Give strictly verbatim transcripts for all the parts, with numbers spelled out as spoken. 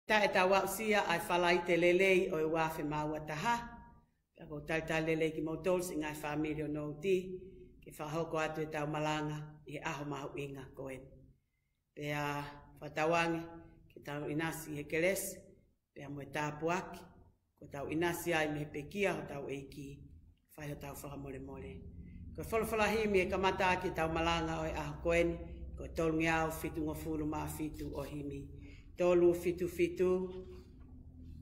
Taʻe tau aʻusia ʻa e falaite lelei ʻo e ua afe mā ua taha. Pea ʻoku ou talitali lelei kimoutolu siʻi ngaahi fāmili ʻo Nouti, ke fakahoko atu ʻetau malanga ʻi he ʻaho mahuʻinga ko eni. Pea fakatauange ke tau ʻinasi he kelesi, pea mo e tāpuaki, kuo tau ʻinasi ai mei he pekia hotau ʻEiki, fai hotau fakamolemole. Ko e folofola himi ʻe kamata ʻaki ʻetau malanga ʻo e ʻaho ko eni, ko e tolungeau fitungofulu mā fitu ʻo e himi. Tolu fitu fitu.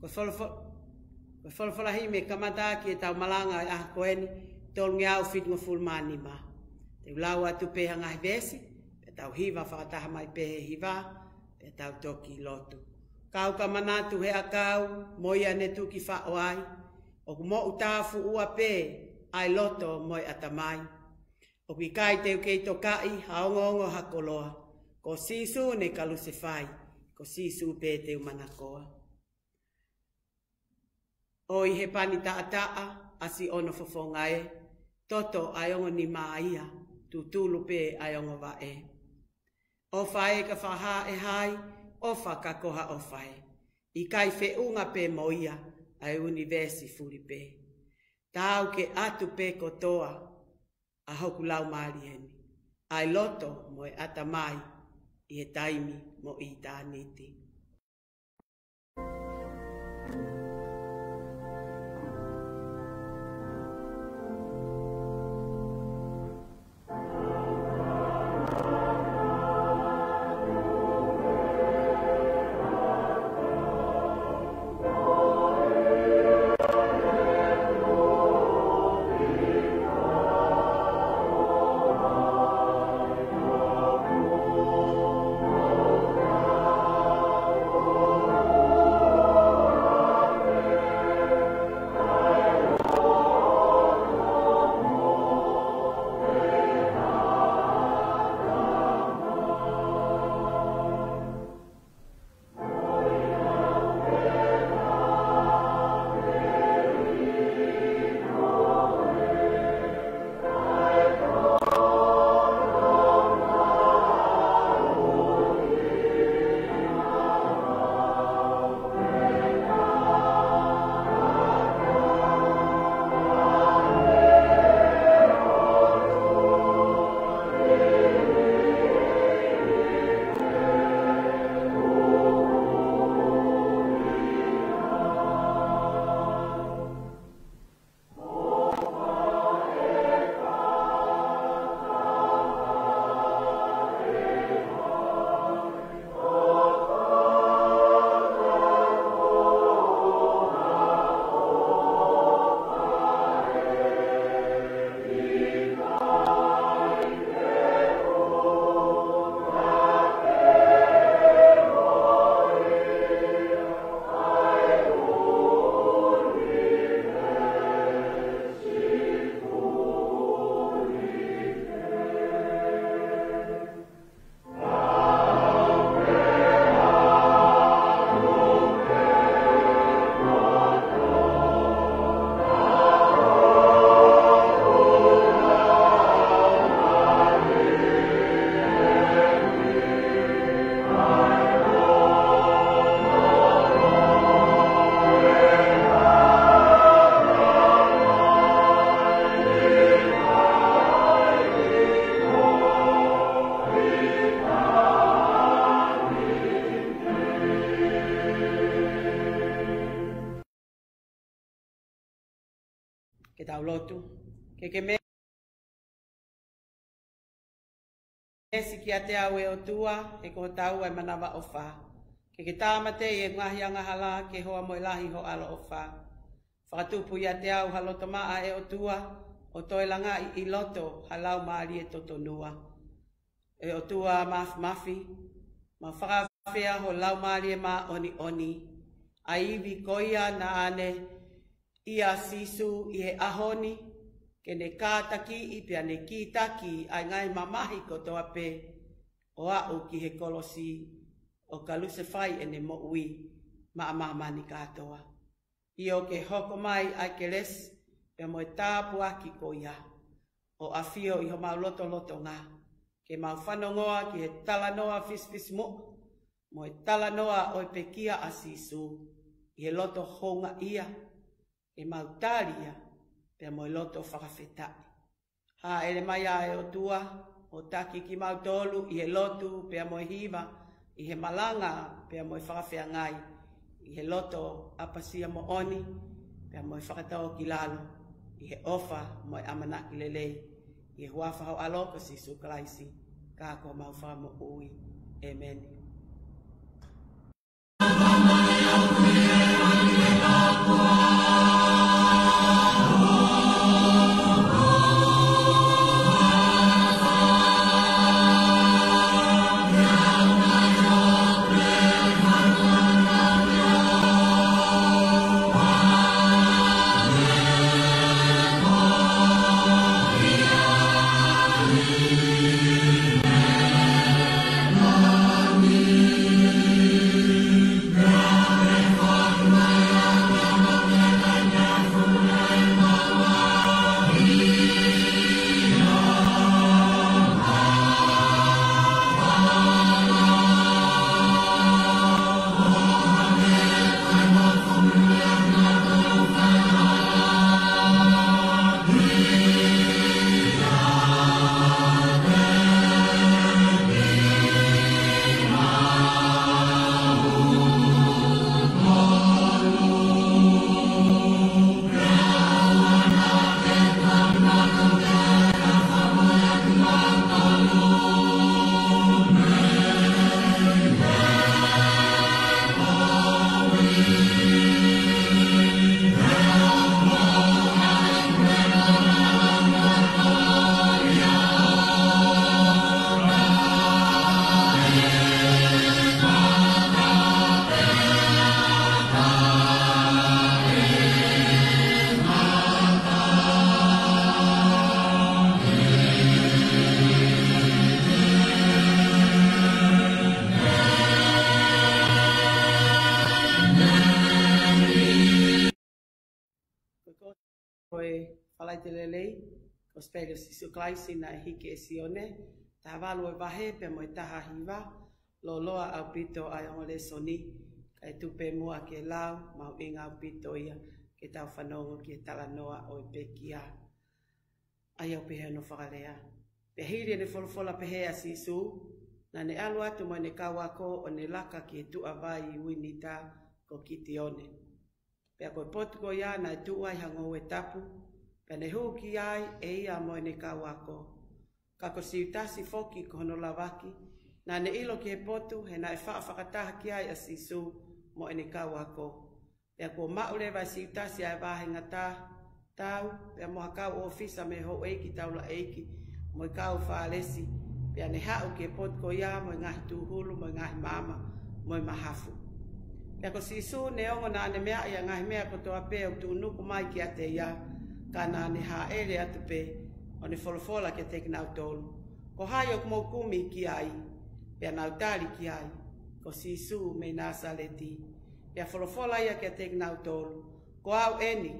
Ko e folofo-, ko e folofola himi ʻe kamata ʻaki ʻetau malanga ʻo e ʻaho ko eni, tolungeau fitungofulu mā nima. Te u lau atu pē ha ngaahi veesi, pea tau hiva fakataha mai pē he hiva, pea tau toki lotu. Kau ka manatu he ʻakau, mo ia ne tuki faʻo ai, ʻoku moʻutāʻa fuʻua pē ʻa e loto mo e ʻatamai. ʻOku ʻikai te u kei tokaʻi ha ongoongo ha koloa, ko Sīsū ne kalusefai, ko Sīsū pē te u manakoa. ʻOi he pani taʻataʻa, ʻasi ʻono fofonga ē, toto ʻa e ongo nima ia, tutulu pē ʻa e ongo vaʻe. ʻOfa ē ka fakahā ʻe hai, ʻofa ka ko ha ʻofa ē. ʻIkai feʻunga pē mo ia, ʻa e ʻunivēsi fuli pē. Taau ke ʻatu pē kotoa, ʻa hoku laumālie ni, ʻa e loto mo e ʻatamai, ʻi he taimi mo ʻitāniti. Ke tau lotu. Ke ke me- ʻEsi kiate au ʻe ʻOtua, he ko hotau ʻa e manavaʻofa. Ke ke tāmateʻi ʻeku ngaahi angahala, ke hoa mo e lahi ho ʻaloʻofa. Fakatupu ʻiate au ha loto maʻa ʻe ʻOtua, ʻo toe langaʻi ʻi loto ha laumālie totonua. ʻE ʻOtua Māfimafi, mau fakaafeʻi ho Laumālie Māʻoniʻoni, ʻa e ivi ko ia naʻa ne ʻia Sīsū ʻi he ʻaho ni, ke ne kātakiʻi pea ne kītaki ʻa e ngaahi mamahi kotoa pē, ʻo aʻu ki he kolosi, ʻo kalusefai ʻene moʻui maʻa māmani kātoa. ʻIo ke hoko mai ʻa e kelesi, pea mo e tāpuaki ko ia, ʻo ʻafio ʻi homau lotolotonga, ke mau fanongoa ki he talanoa fisifisimuʻa, mo e talanoa ʻo e pekia ʻa Sīsū ʻi he loto houngaʻia, ʻemau tali ia pea mo e loto fakafetaʻi. Hāʻele mai ā ʻe ʻOtua ʻo taki kimautolu ʻi he lotu pea mo e hiva, ʻi he malanga pea mo e fakafeangai, ʻi he loto ʻapasia moʻoni pea mo e fakatōkilalo, ʻi he ʻofa mo e ʻamanaki lelei, ʻi he huafa ho ʻAlo ko Sīsū Kalaisi, ka ko homau Fakamoʻui. ʻĒmeni. Ko e Falaite Lelei, Kosipeli ʻo Sīsū Kalaisi naʻe hiki ʻe Sione, taha valu ʻo e vahe pea mo e taha hiva, lōloa ʻaupito ʻa e ongo lēsoni, kae tuku pē muʻa ke lau, mahuʻinga ʻaupito ia ke tau fanongo ki he talanoa ʻo e pekia. ʻA ia ʻoku pehē hono fakalea: Pea hili ʻene folofola pehē ʻa Sīsū, naʻa ne ʻalu atu mo ʻene kau ako ʻo ne laka ki he tuʻa vai ʻi Uinita ko Kitione. Pea ko e potu ko ia naʻe tuʻu ai ha ngoue tapu, pea ne hū ki ai ʻe ia mo ʻene kau ako. Ka ko Siutasi foki ko hono lavaki, naʻa ne ʻilo ki he potu, he naʻe faʻa fakataha ki ai ʻa Sīsū mo ʻene kau ako. Pea kuo maʻu leva ʻe Siutasi ʻa e vāhenga tā, tau, pea mo ha kau ʻōfisa mei he houʻeiki taulaʻeiki, mo e kau Fālesi, pea ne haʻu ki he potu ko ia mo e ngaahi tūhulu, mo e ngaahi maama, mo e mahafu. Pea ko Sīsū neongo naʻa ne meaʻi ʻa e ngaahi meʻa kotoa pē ʻoku tuʻunuku mai kiate ia, ka naʻa ne hāʻele atu pē, ʻo ne folofola kiate kinautolu: Ko hai ʻoku mou kumi ki ai? Pea nau tali ki ai: Ko Sīsū mei Nāsaleti. Pea folofola ia kiate kinautolu: Ko au eni.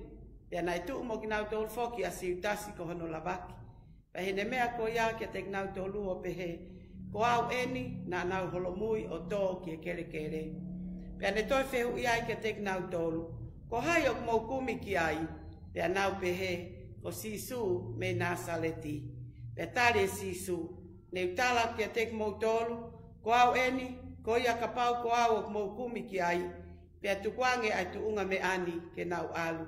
Pea naʻe tuʻu mo kinautolu foki ʻa Siutasi ko hono lavaki. Pea ʻi heʻene meʻa ko ia kiate kinautolu ʻo pehē: Ko au eni, naʻa nau holomui ʻo tō ki he kelekele. Pea ne toe fehuʻi ai kiate kinautolu: Ko hai ʻoku mou kumi ki ai? Pea nau pehē: Ko Sīsū mei Nāsaleti. Pea tali ʻe Sīsū: Ne u tala kiate kimoutolu, ko au eni, ko ia kapau ko au ʻoku mou kumi ki ai, pea tukuange ʻa e tuʻunga meʻa ni ke nau ʻalu.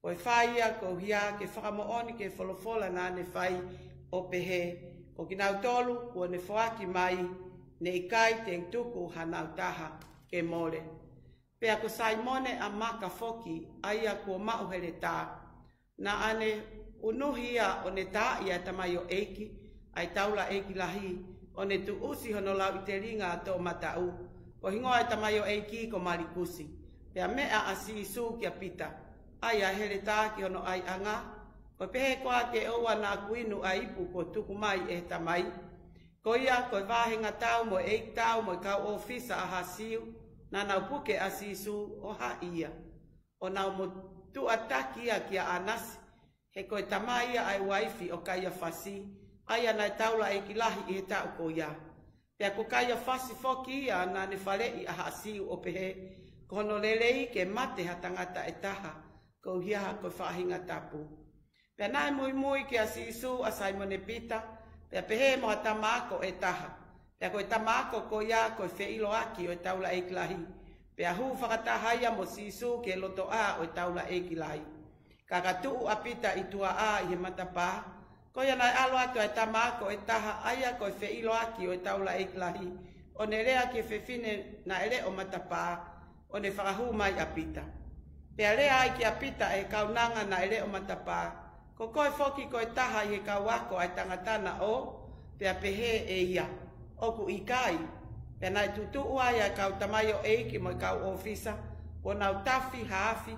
Ko e fai ia koeʻuhi ke fakamoʻoni ki he folofola naʻa ne fai ʻo pehē: Ko kinautolu kuo ne foaki mai, ne ʻikai te u tuku hanau taha ke mole. Pea ko Saimone ʻa Maka foki, ʻa ia kuo maʻu heletā, naʻa ne unuhi ia ʻo ne taaʻi ʻa e tamaioʻeiki ʻa e taulaʻeiki lahi, ʻo ne tuʻusi hono lauʻi telinga toʻomataʻu, ko e hingoa ʻo e tamaioʻeiki ko Malikusi. Pea meʻa ʻa Sīsū kia Pita: ʻAi ʻa e heletā ki hono ʻaiʻanga, ko e pehē koā ke ʻoua naʻa ku inu ʻa e ipu kuo tuku mai ʻe he Tamai? Ko ia, ko e vāhenga tau mo e ʻeiki tau mo e kau ʻōfisa ʻa ha Siu, naʻa nau puke ʻa Sīsū ʻo haʻi ia, ʻo nau motuʻa taki ia kia ʻAnasi, he ko e tamai ia ʻa e uaifi ʻo Kaiafasi, ʻa ia naʻe taulaʻeiki lahi ʻi he taʻu ko ia. Pea ko Kaiafasi foki ia naʻa ne faleʻi ʻa Haʻa Siu ʻo pehē, ko hono lelei ke mate ha tangata ʻe taha, koeʻuhi ko e faʻahinga tapu. Pea naʻe muimui kia Sīsū ʻa Saimone Pita, pea pehē mo ha tama ako ʻe taha. Pea ko e tama ako ko ia ko e feʻiloaki ʻo e taulaʻeiki lahi. Pea hū fakataha ia mo Sīsū ki he lotoʻā ʻo e taulaʻeiki lahi. Ka ka tuʻu ʻa Pita ʻi tuaʻā ʻi he matapā, ko ia naʻe ʻalu atu ʻa e tama ako ʻe taha, ʻa ia ko e feʻiloaki ʻo e taulaʻeiki lahi, ʻo ne lea ki he fefine naʻe leʻo matapā, ʻo ne fakahū mai ʻa Pita. Pea lea ai kia Pita ʻe he kaunanga naʻe leʻo matapā, ko koe foki ko e taha ʻi he kau ako ʻa e tangata na ʻo? Pea pehē ʻe ia, ʻoku ʻikai. Pea naʻe tutuʻu ai ʻa e kau tamaioʻeiki mo e kau ʻōfisa, kuo nau tafi ha afi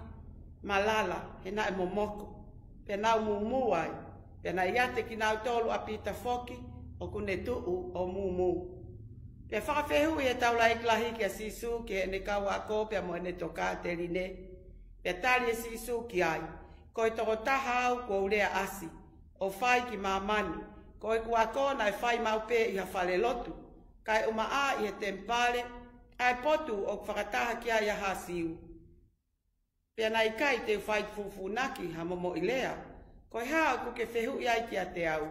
malala, he naʻe momoko. Pea nau mūmū ai. Pea naʻe ʻiate kinautolu ʻa Pita foki, ʻoku ne tuʻu ʻo mūmū. Pea fakafehuʻi ʻe he taulaʻeiki lahi kia Sīsū ki heʻene kau ako pea mo ʻene tokāteline. Pea tali ʻe Sīsū ki ai, ko e tokotaha au kuo u lea ʻasi ʻo fai ki māmani, ko ʻeku ako naʻe fai maʻu pē ʻi ha fale lotu, kae ʻumaʻā ʻi he temipale, ʻa e potu ʻoku fakataha ki ai ʻa Haʻa Siu. Pea naʻe ʻikai te u fai fufūnaki ha momoʻi lea. Ko e hā ʻoku ke fehuʻi ai kiate au?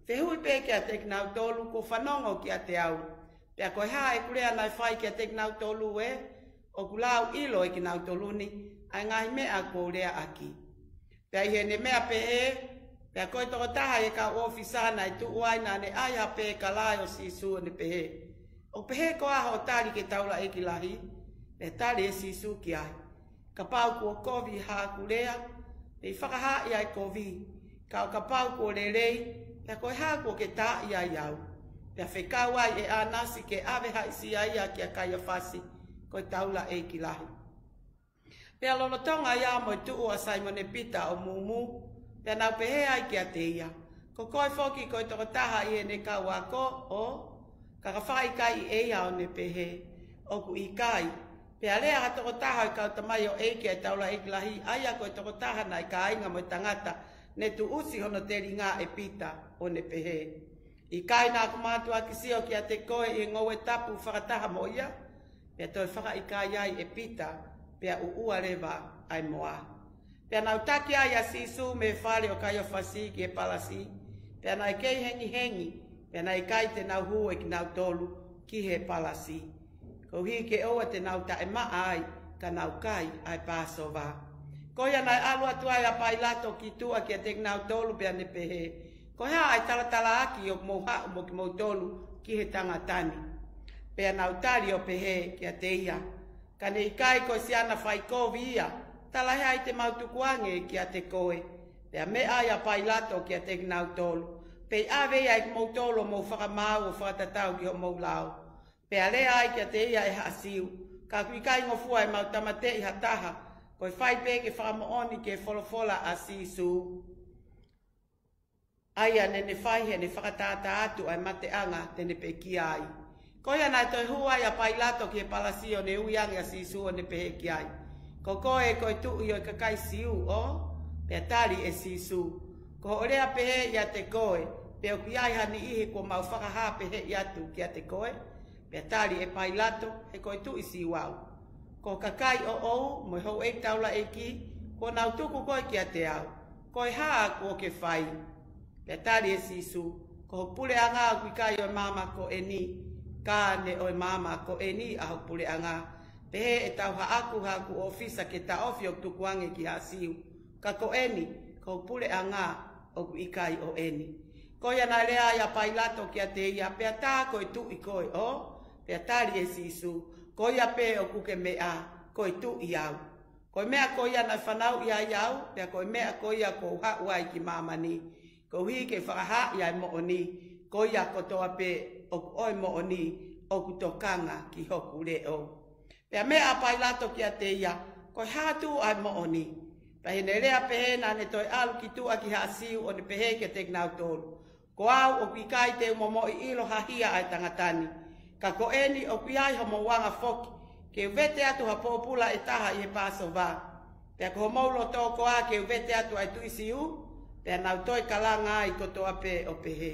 Fehuʻi pē kiate kinautolu kuo fanongo kiate au. Pea ko e hā ʻeku lea naʻe fai kiate kinautolu ē? ʻOku lau ʻilo ʻe kinautolu ni ʻa e ngaahi meʻa kuo u lea ʻaki. Pea ʻi heʻene meʻa pehē, pea ko e tokotaha ʻi he kau ʻōfisa naʻe tuʻu ai naʻa ne ʻai ha pēkalae ʻo Sīsū ʻo ne pehē, ʻoku pehē koā hoʻo tali ki he taulaʻeiki lahi? Pea tali ʻe Sīsū ki ai, kapau kuo kovi haʻaku lea, pea fakahā ia ʻe kovi. Ka ʻo kapau kuo lelei, pea ko e hā kuo ke taaʻi ai au? Pea fekau ai ʻe ʻAnasi ke ʻave haʻisia ia kia Kaiafasi, ko e taulaʻeiki lahi. Pea lolotonga ia mo e tuʻu ʻa Saimone Pita ʻo mūmū, pea nau pehē ai kiate ia, ko koe foki ko e tokotaha ʻi heʻene kau ako ʻo? Ka ka fakaʻikaiʻi ʻe ia ʻo ne pehē, ʻoku ʻikai. Pea lea ha tokotaha ʻo e kau tamaioʻeiki ʻa e taulaʻeiki lahi, ʻa ia ko e tokotaha naʻe kāinga mo e tangata ne tuʻusi hono telinga ʻe Pita, ʻo ne pehē, ʻikai naʻa ku mātuʻaki sio kiate koe ʻi he ngoue tapu fakataha mo ia? Pea toe fakaʻikaiʻi ai ʻe Pita, pea ʻuʻua leva ʻa e moa. Pea nau taki ai ʻa Sīsū mei he fale ʻo Kaiafasi ki he palasi, pea naʻe kei hengihengi, pea naʻe ʻikai te nau hū ʻe kinautolu ki he palasi, koeʻuhi ke ʻoua te nau taʻemaʻa ai ka nau kai ʻa e Pāsova. Ko ia naʻe ʻalu atu ai ʻa Pailato ki tuʻa kiate kinautolu pea ne pehē, ko e hā ʻa e talatalaaki ʻoku mou haʻu mo kimoutolu ki he tangata ni? Pea nau tali ʻo pehē kiate ia, ka ne ʻikai ko e siana faikovi ia, talaʻehai te mau tukuange kiate koe. Pea meʻa ai ʻa Pailato kiate kinautolu, pea ʻave ia ʻe kimoutolu ʻo mou fakamaau ʻo fakatatau ki hoʻomou lao. Pea lea ai kiate ia ʻe Haʻa Siu, ka ʻoku ʻikai ngofua ʻemau tāmateʻi ha taha, ko e fai pē ke fakamoʻoni ki he folofola ʻa Sīsū, ʻa ia naʻa ne fai heʻene fakatātā atu ʻa e mateʻanga te ne pekia ai. Ko ia naʻe toe hū ai ʻa Pailato ki he palasi ʻo ne ui ange ʻa Sīsū ʻo ne pehē ki ai, ko koe ko e tuʻi ʻo e kakai Siu ʻo? Pea tali ʻe Sīsū, ko hoʻo lea pehē ʻiate koe, pe ʻoku ʻi ai ha niʻihi kuo mau fakahā pehē atu kiate koe? Pea tali ʻe Pailato, he ko e tuʻi Siu au. Ko e kakai ʻoʻou mo e houʻeiki taulaʻeiki, kuo nau tuku koe kiate au, ko e hā kuo ke fai? Pea tali ʻe Sīsū, ko hoku puleʻanga ʻoku ʻikai ʻo e maama ko eni, ka ne ʻo e maama ko eni ʻa hoku puleʻanga, pehē ʻe tauhaʻaku haʻaku ʻōfisa ke taʻofi ʻo tukuange ki Haʻa Siu. Ka ko eni, ko hoku puleʻanga ʻoku ʻikai ʻo eni. Ko ia naʻe lea ai ʻa Pailato kiate ia, pea tā ko e tuʻi koe ʻo? Pea tali ʻe Sīsū, ko ia pē ʻoku ke meʻa, ko e tuʻi au. Ko e meʻa ko ia naʻe fanauʻi ai au, pea ko e meʻa ko ia kuo u haʻu ai ki māmani, koeʻuhi ke fakahā ʻa e moʻoni, ko ia kotoa pē ʻoku ʻo e moʻoni, ʻoku tokanga ki hoku leʻo. Pea meʻa ʻa Pailato kiate ia, ko e hā tuʻu ʻa e moʻoni? Pea ʻi heʻene lea pehē naʻa ne toe ʻalu ki tuʻa ki Haʻa Siu ʻo ne pehē kiate kinautolu, ko au ʻoku ʻikai te u momoʻi ʻilo ha hia ʻa e tangata ni. Ka ko eni ʻoku ʻi ai homou anga foki, ke u vete atu ha pōpula ʻe taha ʻi he Pāsova. Pea ko homou loto koā ke u vete atu ʻa e tuʻi Siu? Pea nau toe kalanga ai kotoa pē ʻo pehē,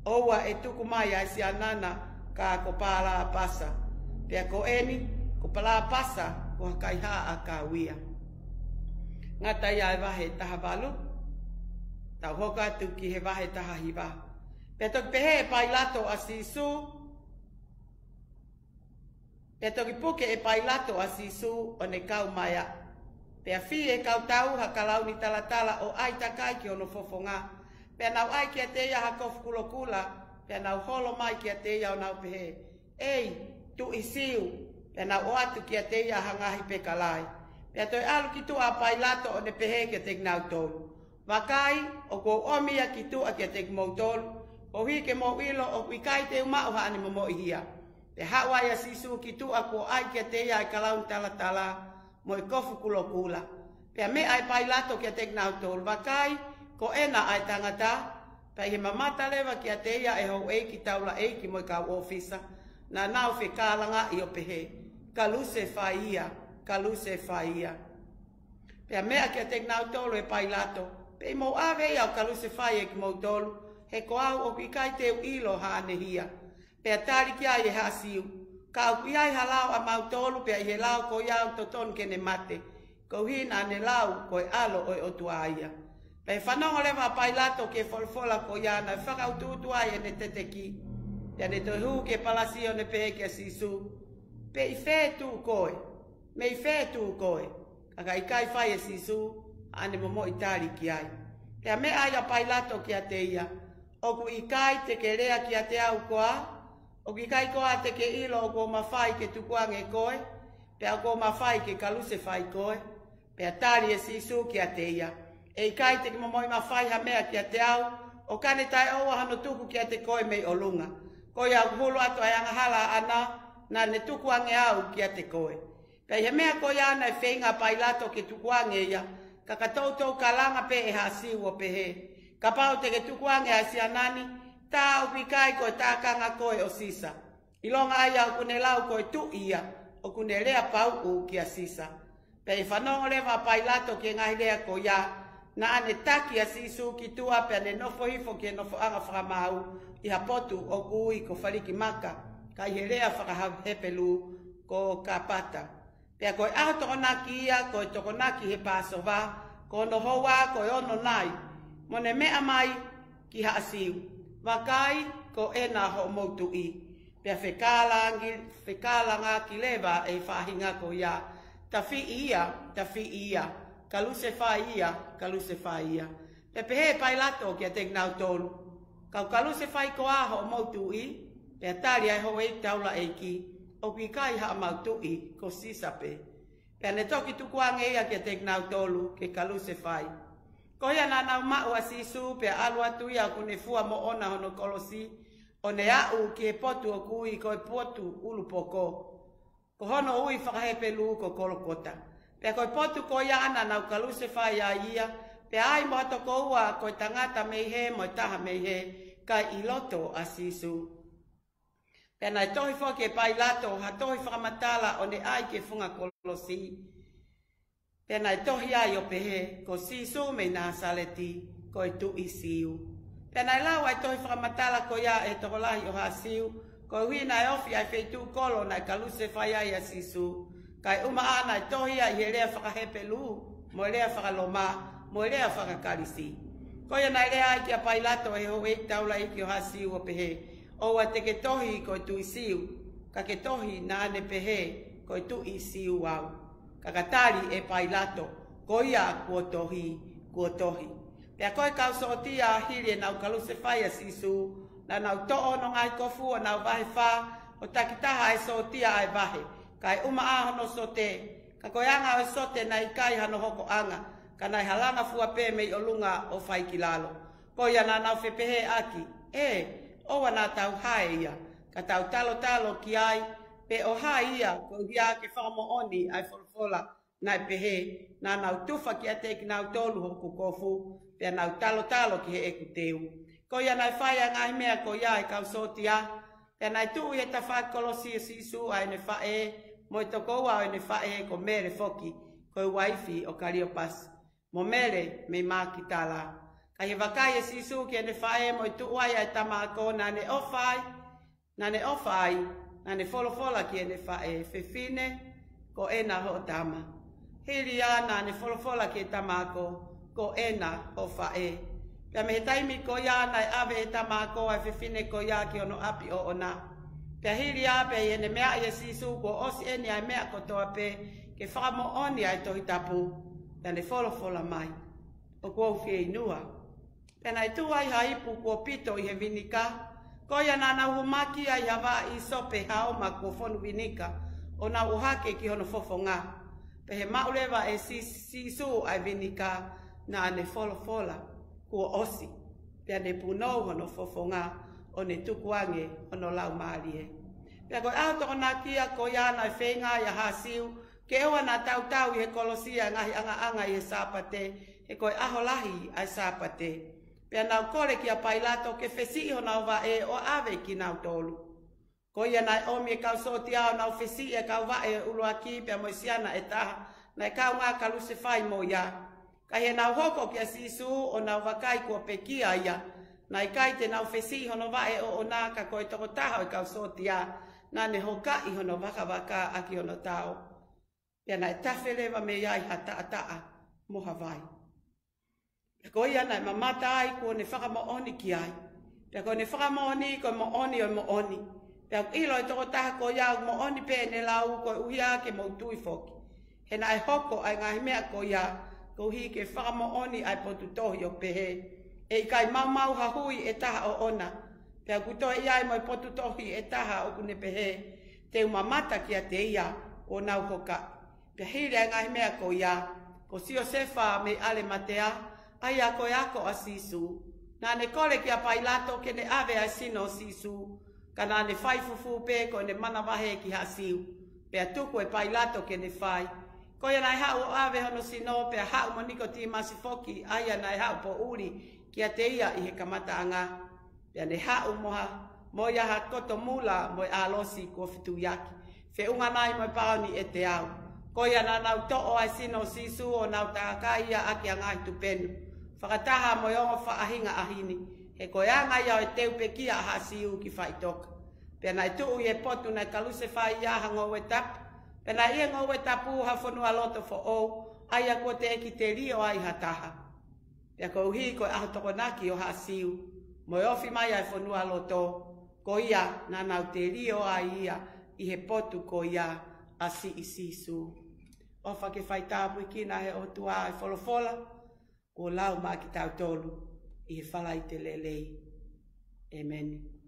ʻoua ʻe tuku mai ʻa e siana na ka ko Palapasa. Pea ko eni, ko Palapasa, ko ha kaihaʻa ʻakau ia. Ngata ia ʻa e vahe taha valu, tau hoko atu ki he vahe taha hiva. Pea toki pehē ʻe Pailato ʻa Sīsū, pea toki puke ʻe Pailato ʻa Sīsū ʻo ne kau mai ʻa. Pea fī ʻe he kau tau ha kalauni talatala ʻo ʻai takai ki hono fofonga. Pea nau ʻai kiate ia ha kofu kulokula, pea nau holo mai kiate ia ʻo nau pehē, ʻEi, Tuʻi Siu, pea nau ʻoatu kiate ia ha ngaahi pekalai. Pea toe ʻalu ki tuʻa ʻa Pailato ʻo ne pehē kiate kinautolu, Vakai, ʻoku ou ʻomi ia ki tuʻa kiate kimoutolu, koeʻuhi ke mou ʻilo ʻoku ʻikai te u maʻu haʻane momoʻihia. Pea haʻu ai ʻa Sīsū ki tuʻa kuo ʻai kiate ia ʻa e kalauni talatala mo e kofu kulokula. Pea meʻa ʻe Pailato kiate kinautolu, Vakai, ko ena ʻa e tangata. Pea ʻi he mamata leva kiate ia ʻe he houʻeiki taulaʻeiki mo e kau ʻōfisa, naʻa nau fekālangaʻi ʻo pehē, Kalusefai ia, kalusefai ia. Pea meʻa kiate kinautolu ʻe Pailato, Pe ʻi mou ʻave ia ʻo kalusefai ʻe kimoutolu, he ko au ʻoku ʻikai te u ʻilo haʻane hia. Pea tali ki ai ʻe haʻa Siu, Ka ʻoku ʻi ai ha lao ʻamautolu, pea ʻi he lao ko ia ʻoku totonu ke ne mate, koeʻuhi naʻa ne lau ko e ʻAlo ʻo e ʻOtua ia. Pea ʻi he fanongo leva ʻa Pailato ki he folofola ko ia, naʻe fakautuutu ai ʻene teteki. Pea ne toe hū ki he palasi ʻo ne pehē kia Sīsū, Pe ʻi fē tuʻu koe? Mei fē tuʻu koe? Ka ka ʻikai fai ʻe Sīsū haʻane momoʻi tali ki ai. Pea meʻa ai ʻa Pailato kiate ia, ʻOku ʻikai te ke lea kiate au koā? ʻOku ʻikai koā te ke ʻilo ʻoku ou mafai ke tukuange koe, pea ʻoku ou mafai ke kalusefai koe? Pea tali ʻe Sīsū kiate ia, ʻE ʻikai te ke momoʻi mafai ha meʻa kiate au, ʻo ka ne taʻeʻoua hano tuku kiate koe mei ʻolunga. Ko ia ʻoku hulu atu ʻa e angahala ʻaʻana, naʻa ne tukuange au kiate koe. Pea ʻi he meʻa ko ia naʻe feinga ʻa Pailato ke tukuange ia, ka ka toutou kalanga pē ʻe haʻa Siu ʻo pehē, Kapau te ke tukuange ʻa e siana ni, tā ʻoku ʻikai ko e tākanga koe ʻo Sisa. ʻIlonga ʻa ia ʻoku ne lau ko e tuʻi ia, ʻoku ne lea pauʻu kia Sisa. Pea ʻi he fanongo leva ʻa Pailato ki he ngaahi lea ko ia, naʻa ne taki ʻa Sīsū ki tuʻa pea ne nofo hifo ki he nofoʻanga fakamaau ʻi ha potu ʻoku ui ko Falikimaka, ka ʻi he lea faka-Hepelū ko Kapata. Pea ko e ʻaho Tokonaki ia, ko e Tokonaki he Pāsova, ko hono houa ko e ono nai. Mo ne meʻa mai ki haʻa Siu, Vakai, ko ena hoʻomou tuʻi. Pea fekālangi, fekālangaki leva ʻe he faʻahinga ko ia, Tafiʻi ia, tafiʻi ia, kalusefai ia, kalusefai ia. Pea pehē ʻe Pailato kiate kinautolu, Kau kalusefai koā hoʻomou tuʻi? Pea tali ʻa e houʻeiki taulaʻeiki, ʻOku ʻikai haʻamau tuʻi, ko Sisa pē. Pea ne toki tukuange ia kiate kinautolu ke kalusefai. Ko ia naʻa nau maʻu ʻa Sīsū, pea ʻalu atu ia ʻoku ne fua moʻona hono kolosi, ʻo ne aʻu ki he potu ʻoku ui ko e potu ʻulupoko, ko hono ui faka-Hepelū ko Kolokota. Pea ko e potu ko ia naʻa nau kalusefai ai ia, pea ai mo ha toko ua, ko e tangata mei hē mo e taha mei hē, kae ʻi loto ʻa Sīsū. Pea naʻe tohi foki ʻe Pailato ha tohi fakamatala ʻo ne ʻai ki he funga kolosi. Pea naʻe tohi ai ʻo pehē, Ko Sīsū mei Nāsaleti, ko e Tuʻi Siu. Pea naʻe lau ʻa e tohi fakamatala ko ia ʻe he tokolahi ʻo haʻa Siu, koeʻuhi naʻe ofi ʻa e feituʻu kolo naʻe kalusefai ai ʻa Sīsū. Kae ʻumaʻā naʻe tohi ia ʻi he lea faka-Hepelū, mo e lea faka-Loma, mo e lea faka-Kalisi. Ko ia naʻe lea ai kia Pailato ʻe he houʻeiki taulaʻeiki ʻo haʻa Siu ʻo pehē, ʻOua te ke tohi ko e Tuʻi Siu, ka ke tohi naʻa ne pehē, Ko e Tuʻi Siu au. Ka ka tali ʻe Pailato, Ko ia kuo tohi, kuo tohi. Pea ko e kau sōtia, hili ʻenau kalusefai ʻa Sīsū, naʻa nau toʻo hono ngaahi kofu ʻo nau vahe fā, ʻo takitaha ʻa e sōtia ʻa e vahe, kae ʻumaʻā hono sote. Ka ko e anga ʻo e sote naʻe ʻikai hano hokoʻanga, ka naʻe halanga fua pē mei ʻolunga ʻo fai ki lalo. Ko ia naʻa nau fepehēʻaki, ʻE, ʻoua naʻa tau hae ia, ka tau talotalo ki ai, pe ʻo hai ia, koeʻuhi ke fakamoʻoni ʻa e folofola naʻe pehē, Naʻa nau tufa kiate kinautolu hoku kofu, pea nau talotalo ki heʻeku teu. Ko ia naʻe fai ʻa e ngaahi meʻa ko ia ʻe he kau sōtia, pea naʻe tuʻu ʻi he tafaʻaki kolosi ʻo Sīsū ʻa ʻene faʻē, mo e toko ua ʻo ʻene faʻē, ko Mele foki, ko e uaifi ʻo Kaliopasi, mo Mele mei Makitala. Ka ʻi he vakai ʻe Sīsū ki heʻene faʻē mo e tuʻu ai ʻa e tama ako, naʻa ne ʻofa ai, Naʻa ne ʻofa ai, naʻa ne folofola ki heʻene faʻē, fefine, ko ena hoʻo tama. Hili ia naʻa ne folofola ki he tama ako, ko ena hoʻo faʻē. Pea mei he taimi ko ia naʻe ʻave ʻe he tama ako ʻa e fefine ko ia ki hono ʻapi ʻoʻona. Pea hili ia pea ʻi heʻene meaʻi ʻe Sīsū kuo ʻosi eni ʻa e meʻa kotoa pē ke fakamoʻoni ʻa e Tohi Tapu. Pea ne folofola mai, ʻOku ou fieinua. Pea naʻe tuʻu ai ha ipu kuo pito ʻi he vinika. Ko ia naʻa nau humaki ai ha vaʻa ʻīsope haoma kuo fonu vinika, ʻo nau ʻohake ki hono fofonga. Pea ʻi he maʻu leva ʻe Sī-, Sīsū ʻa e vinika, naʻa ne folofola, Kuo ʻosi. Pea ne punou hono fofonga, ʻo ne tukuange hono laumālie. Pea ko e ʻaho Tokonaki ko ia naʻe feinga ai ʻa Haʻa Siu ke ʻoua naʻa tautau ʻi he kolosi ʻa e ngaahi ʻangaʻanga ʻi he Sāpate, he ko e ʻaho lahi ʻa e Sāpate. Pea nau kole kia Pailato ke fesiʻi honau vaʻe ʻo ʻave kinautolu. Ko ia naʻe ʻomi ʻe he kau sōtia ʻo nau fesiʻi ʻa e kau vaʻe ʻuluaki pea mo e siana ʻe taha naʻe kaungā kalusefai mo ia. Ka ʻi heʻenau hoko kia Sīsū ʻo nau vakai kuo pekia ia, naʻe ʻikai te nau fesiʻi hono vaʻe ʻoʻona, ka ko e tokotaha ʻo e kau sōtia naʻa ne hokaʻi hono vakavaka ʻaki hono tao. Pea naʻe tafe leva mei ai ha taʻataʻa mo ha vai. Pea ko ia naʻe mamata ai kuo ne fakamoʻoni ki ai. Pea ko ʻene fakamoʻoni ko e moʻoni ʻo e moʻoni. Pea ʻoku ʻilo ʻe he tokotaha ko ia ʻoku moʻoni pē ʻene lau, koeʻuhi ke mou tui foki. He naʻe hoko ʻa e ngaahi meʻa ko ia, koeʻuhi ke fakamoʻoni ʻa e potu tohi ʻo pehē, ʻE ʻikai maumau ha hui ʻe taha ʻoʻona. Pea ʻoku toe ʻi ai mo e potu tohi ʻe taha ʻoku ne pehē, Te u mamata kiate ia kuo nau hokaʻi. Pea hili ʻa e ngaahi meʻa ko ia, ko Siosefa mei ʻAlematea, ʻa ia ko e ako ʻa Sīsū, naʻa ne kole kia Pailato ke ne ʻave ʻa e sino ʻo Sīsū, ka naʻa ne fai fufū pē ko ʻene manavahē ki Haʻa Siu. Pea tuku ʻe Pailato ke ne fai. Ko ia naʻe haʻu ʻo ʻave hono sino, pea haʻu mo Nikotīmasi foki, ʻa ia naʻe haʻu poʻuli kiate ia ʻi he kamataʻanga. Pea ne haʻu mo ha, mo ia ha koto mula mo e ʻalosi kuo fetuiaki, feʻunga nai mo e paoni ʻe teau. Ko ia naʻa nau toʻo ʻa e sino ʻo Sīsū ʻo nau tākai ia ʻaki ʻa e ngaahi tupenu, fakataha mo e ongo faʻahinga ʻahini, he ko e anga ia ʻo e teu pekia ʻa Haʻa Siu ki faʻitoka. Pea naʻe tuʻu ʻi he potu naʻe kalusefai ai ha ngoue tapu. Pea naʻe ʻi he ngoue tapu ha fonualoto foʻou, ʻa ia kuo teʻeki telio ai ha taha. Pea koeʻuhi ko e ʻaho Tokonaki ʻo Haʻa Siu, mo e ofi mai ʻa e fonualoto, ko ia naʻa nau telio ai ia ʻi he potu ko ia ʻa siʻi Sīsū. ʻOfa ke faitāpuekina ʻe he ʻOtua ʻa e folofola kuo lau maʻa kitautolu ʻi he Falaite Lelei. ʻEmeni.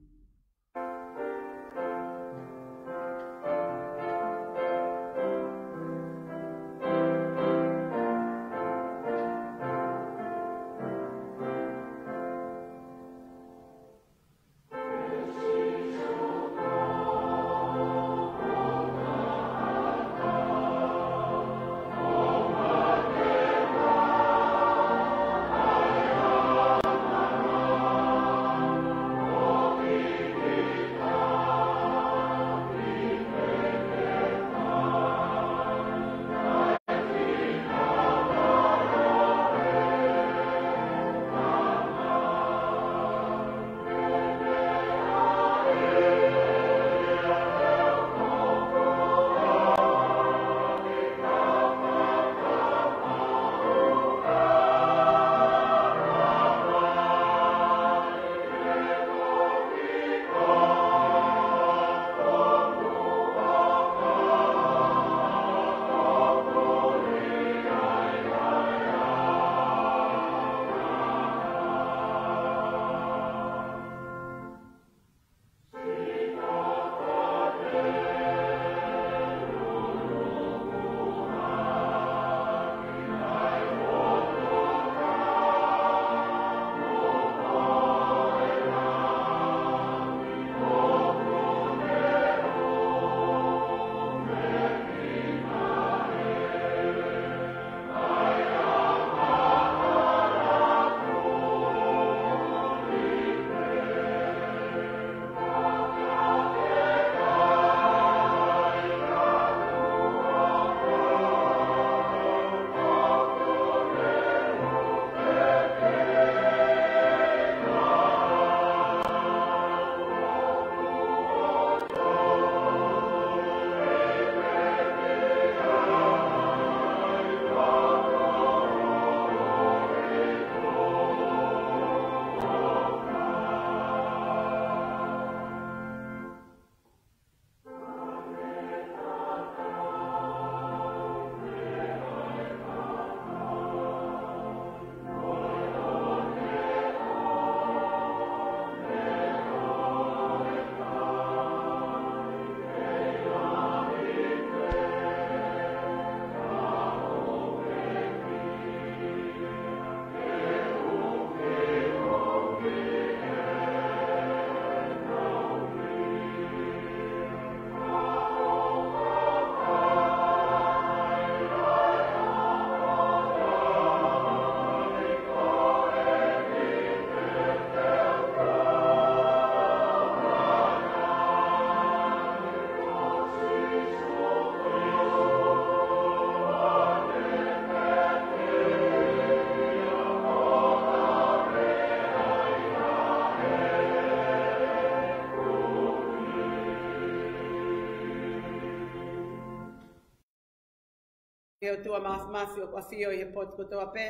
He ʻOtua Māfimafi ʻoku ʻafio ʻi he potu kotoa pē.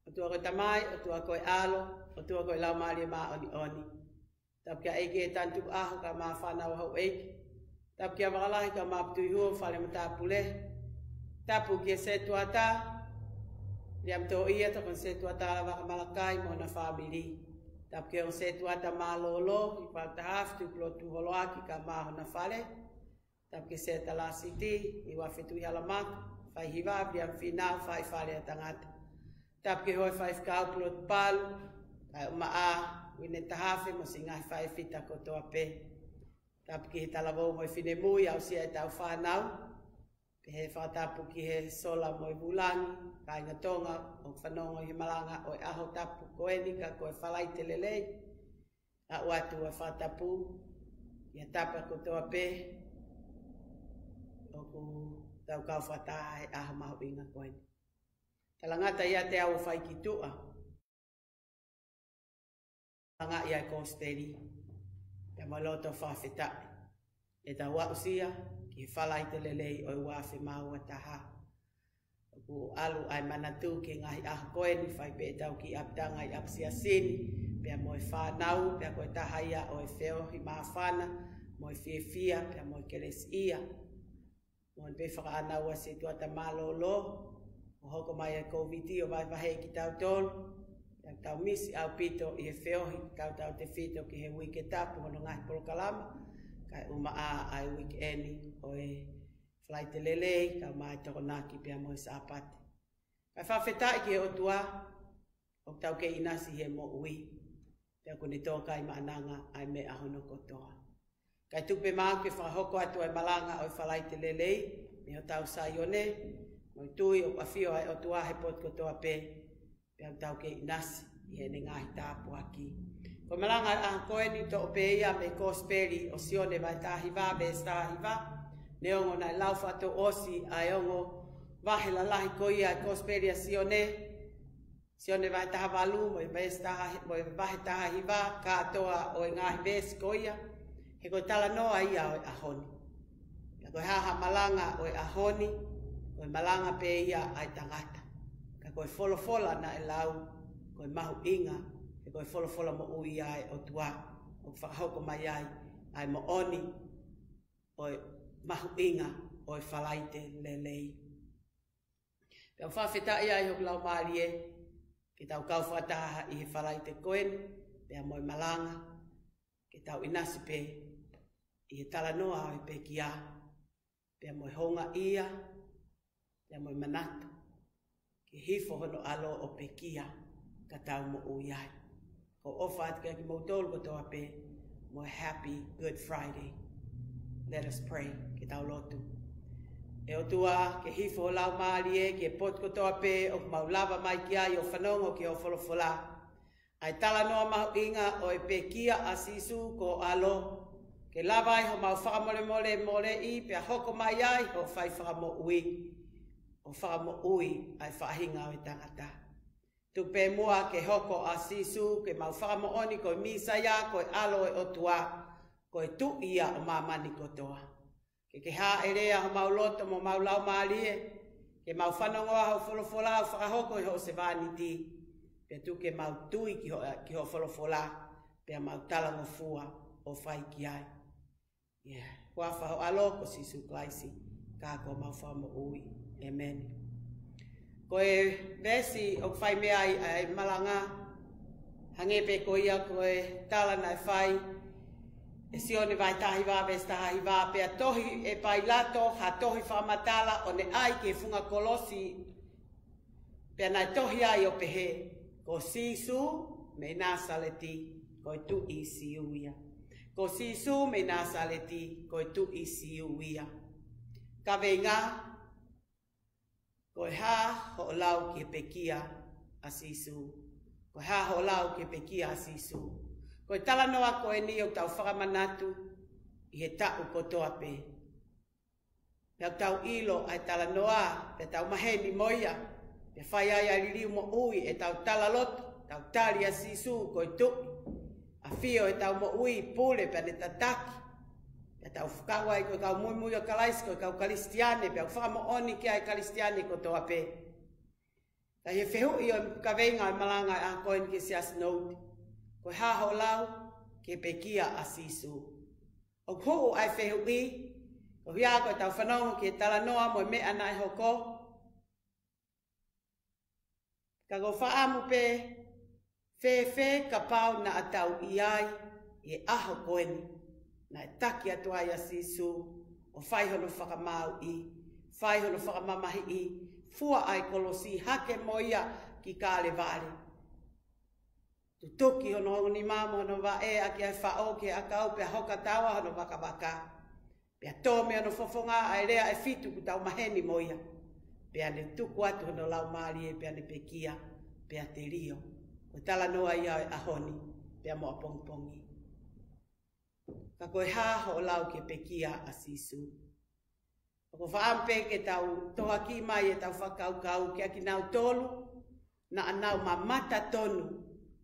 ʻOtua ko e Tamai, ʻOtua ko e ʻAlo, ʻOtua ko e Laumālie Māʻoniʻoni. Tapu ki he ʻEiki ʻi he taimi tukuʻaho kae ʻumaʻā e fānau ʻa houʻeiki. Tapu kia Vakalahi kae ʻumaʻā Putuihuo, fale matāpule. Tapu ki he setuata, Liam Toʻia, tokoni setuata Lavaka Malakai mo hona fāmili. Tapu ki he ongo setuata mālōlō, ʻi Pautahafi, Tupulotu Holoaki kae ʻumaʻā hona fale. Tapu ki he setuata Lasiti, ʻi Uafe Tuʻihalamaka, faihiva, Viliami Fīnau, faifale ʻa tangata. Tapu ki he houʻeiki faifekau Pulotu Palu, kae ʻumaʻā Uine Tahafe mo siʻi ngaahi faifita kotoa pē. Tapu ki he talavou mo e finemui, aʻusia ʻetau fānau. Pehē fakatapu ki he sola mo e vulangi, kāinga Tonga ʻoku fanongo ʻi he malanga ʻo e ʻaho tapu ko eni ka ko e Falaite Lelei. ʻA ʻoatu ʻa e fakatapu ʻi he tapa kotoa pē ʻoku tau kau fakataha he ʻaho mahuʻinga ko eni. Talangata ia te au ʻo fai ki tuʻa. Anga ia e kosipeli. Pea mo e loto fakafetaʻi. ʻEtau aʻusia ki he Falaite Lelei ʻo e uaafe mā ua taha. ʻOku ʻalu ʻa e manatu ki he ngaahi ʻaho ko eni, fai pē ʻetau kiʻi ʻapitanga ʻi ʻapisiasi ni, pea mo e fānau, pea ko e taha ia ʻo e feohi māfana, mo e fiefia, pea mo e kelesiʻia. Mo e pē fakaʻānaua setuata mālōlō, ʻo hoko mai e Kōviti ʻo vahevahe kitautolu, pea tau misi ʻaupito ʻi he feohi, tautautefito ki he uike tapu hono ngaahi polokalama, kae ʻumaʻā ʻa e uike eni ʻo e Falaite Lelei, kae ʻumaʻā e Tokonaki pea mo e Sāpate. Kae fakafetaʻi ki he ʻOtua, ʻoku tau kei ʻinasi he moʻui, pea kuo ne tō kai maʻananga ʻa e meʻa hono kotoa. Kae tuku pē maʻau ke fakahoko atu ʻa e malanga ʻo e Falaite Lelei, mei hotau Saione, mo e tui ʻoku ʻafio ʻa e ʻOtua he potu kotoa pē, pea ʻoku tau kei ʻinasi ʻi heʻene ngaahi tāpuaki. Ko e malanga ʻo e ʻaho ko eni toʻo pē ia mei he kosipeli ʻo Sione vahe taha hiva, veesi taha hiva, neongo naʻe lau fakatouʻosi ʻa e ongo vahe lalahi ko ia ʻo e kosipeli ʻa Sione, Sione vahe taha valu, mo e veesi taha, mo e vahe taha hiva, kātoa ʻo e ngaahi veesi ko ia, he ko e talanoa ia ʻo e ʻaho ni. Pea ko e hā ha malanga ʻo e ʻaho ni, ko e malanga pē ia ʻa e tangata. Ka ko e folofola naʻe lau, ko e mahuʻinga, he ko e folofola moʻui ia ʻa e ʻOtua, ʻoku fakahoko mai ai ʻa e moʻoni ʻo e mahuʻinga ʻo e Falaite Lelei. Pea ʻoku fakafetaʻi ai hoku laumālie, ke tau kau fakataha ʻi he Falaite ko eni, pea mo e malanga, ke tau ʻinasi pē ʻi he talanoa ʻo e pekia, pea mo e houngaʻia, pea mo e manatu, ke hifo hono ʻAlo ʻo pekia, ka tau moʻui ai. ʻOku ou ʻofa atu kiate kimoutolu kotoa pē, mo e Happy Good Friday. Let us pray, ke tau lotu. ʻE ʻOtua, ke hifo ho laumālie ki he potu kotoa pē ʻoku mau lava mai ki ai ʻo fanongo ki hoʻo folofola. ʻA e talanoa mahuʻinga ʻo e pekia ʻa Sīsū ko ho ʻAlo, ke lava ai homau fakamolemole moleʻi, pea hoko mai ai hoʻo fai fakamoʻui, ʻo fakamoʻui ʻa e faʻahinga ʻo e tangata. Tuku pē muʻa ke hoko ʻa Sīsū, ke mau fakamoʻoni ko e Mīsaia, ko e ʻAlo ʻo e ʻOtua, ko e Tuʻi ia ʻo māmani kotoa. Ke ke hāʻele ʻi homau loto mo homau laumālie, ke mau fanongoa hoʻo folofola ʻo fakahoko ʻi hoʻo sevāniti, pea tuku ke mau tui ki hoʻo, ki hoʻo folofola, pea mau talangofua ʻo fai ki ai. ʻI he huafa ho ʻAlo ko Sīsū Kalaisi, ka ko homau Fakamoʻui. ʻĒmeni. Ko e veesi ʻoku fai mei ai ʻa e malanga, hangē pē ko ia ko e tala naʻe fai ʻe Sione vahe taha hiva veesi taha hiva, pea tohi ʻe Pailato ha tohi fakamatala ʻo ne ʻai ki he funga kolosi, pea naʻe tohi ai ʻo pehē, ko Sīsū mei Nāsaleti, ko e Tuʻi Siu ia. Ko Sīsū mei Nāsaleti, ko e Tuʻi Siu ia. Kaveinga, ko e hā hoʻo lau ki he pekia ʻa Sīsū? Ko e hā hoʻo lau ki he pekia ʻa Sīsū? Ko e talanoa ko eni ʻoku tau fakamanatu ʻi he taʻu kotoa pē. Pea ʻoku tau ʻilo ʻa e talanoa, pea tau maheni mo ia, pea fai ai ʻa e liliu moʻui ʻetau talaloto, tau tali ʻa Sīsū ko e Tuʻi, ʻafio ʻi heʻetau moʻui, pule pea ne tataki, pea Tau fakau ai ko e kau muimui ʻo Kalaisi, ko e kau Kalisitiane, pea ʻoku fakamoʻoni ki ai Kalisitiane kotoa pē. Ka ʻi he fehuʻi ʻo e kaveinga ʻo e malanga ʻa e ʻaho ko eni ki he Siasi Nouti, ko e hā hoʻo lau ki he pekia ʻa Sīsū? ʻOku hū ʻa e fehuʻi, ko ia ko ʻetau fanongo ki he talanoa mo e meʻa naʻe hoko. Ka ko e fakaʻamu pē, fēfē kapau naʻa tau ʻi ai ʻi he ʻaho ko eni naʻe taki atu ai ʻa Sīsū ʻo fai hono fakamāuʻi, fai hono fakamamahiʻi, fua ʻa e kolosi, hake mo ia ki Kalevale. Tutuki hono ongo nima mo hono vaʻe ʻaki ʻa e faʻo ki he ʻakau pea hoka taua hono vakavaka. Pea tō mei hono fofonga ʻa e lea ʻe fitu ʻoku tau maheni mo ia. Pea ne tuku atu hono laumālie pea ne pekia, pea telio. Ko e talanoa ia ʻo e ʻaho ni, pea mo ʻapongipongi. Ka ko e hā hoʻo lau ki he pekia ʻa Sīsū? ʻOku ou fakaʻamu pē ke tau tohoakiʻi mai ʻetau fakakaukau kiate kinautolu naʻa nau mamata tonu,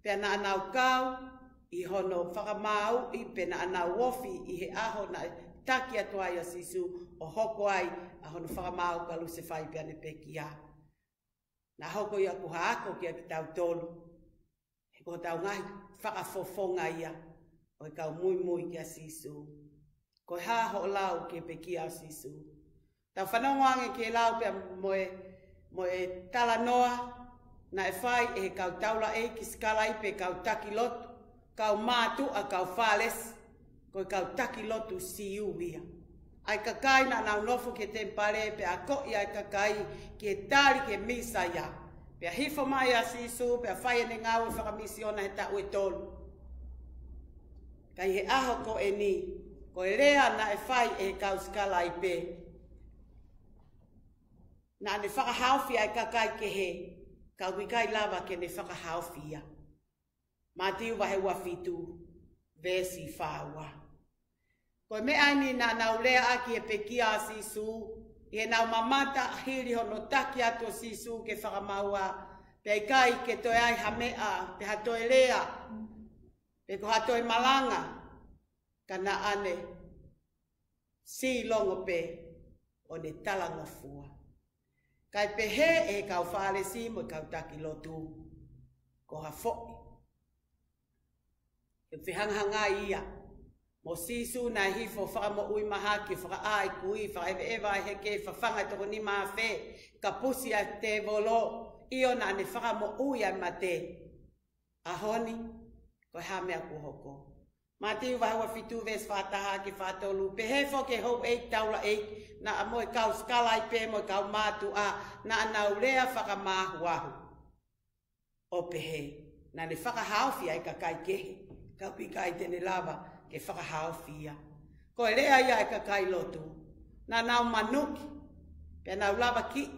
pea naʻa nau kau ʻi hono fakamāuʻi, pea naʻa nau ofi ʻi he ʻaho naʻe taki atu ai ʻa Sīsū ʻo hoko ai ʻa hono fakamaau kalusefai pea ne pekia. Naʻa hoko ia ko ha ako kiate kitautolu. He ko hotau ngaahi fakafofonga ia ʻo e kau muimui kia Sīsū. Ko e hā hoʻo lau ki he pekia ʻa Sīsū? Tau fanongo ange ki he lau pea mo e, mo e talanoa naʻe fai ʻe he kau taulaʻeiki sikalaipe, kau taki lotu, kau mātuʻa, kau Fālesi, ko e kau taki lotu Siu ia. ʻA e kakai naʻa nau nofo ki he temipale pea akoʻi ʻa e kakai ki he tali ki he Mīsaia. Pea hifo mai ʻa Sīsū pea fai ʻene ngāue fakamisiona he taʻu ʻe tolu. Ka ʻi he ʻaho ko eni, ko e lea naʻe fai ʻe he kau sikalaipe, naʻa ne fakahaofi ʻa e kakai kehe, ka ʻoku ʻikai lava ke ne fakahaofi ia. Mātiu vahe ua fitu, veesi fā ua. Ko e meʻa eni naʻa nau lea ʻaki he pekia ʻa Sīsū, ʻi heʻenau mamata hili hono taki atu ʻo Sīsū ke fakamaua, pea ʻikai ke toe ʻi ai ha meʻa, pe ha toe lea, pe ko ha toe malanga, ka naʻa ne sīlongo pē ʻo ne talangofua. Kae pehē ʻe he kau Fālesi mo e kau taki lotu, ko ha foʻi. He fehangahangai ia mo Sīsū naʻe hifo fakamoʻui mahaki, fakaʻā e kui, fakaʻeveʻeva e heke, fafanga e toko nima afe, kapusi ʻa e tēvolo, ʻio naʻa ne fakamoʻui ʻa e mate. ʻAho ni, ko e hā meʻa kuo hoko? Mātiu vahe ua fitu veesi fā taha ki he fā tolu, pehē foki ki he houʻeiki taulaʻeiki, naʻa mo e kau sikalaipe mo e kau mātuʻa, naʻa nau lea fakamāhuahu ʻo pehē, naʻa ne fakahaofi ʻa e kakai kehe, ka ʻoku ʻikai te ne lava ke fakahaofi ia. Ko e lea ia ʻa e kakai lotu, naʻa nau manuki, pea nau lavakiʻi,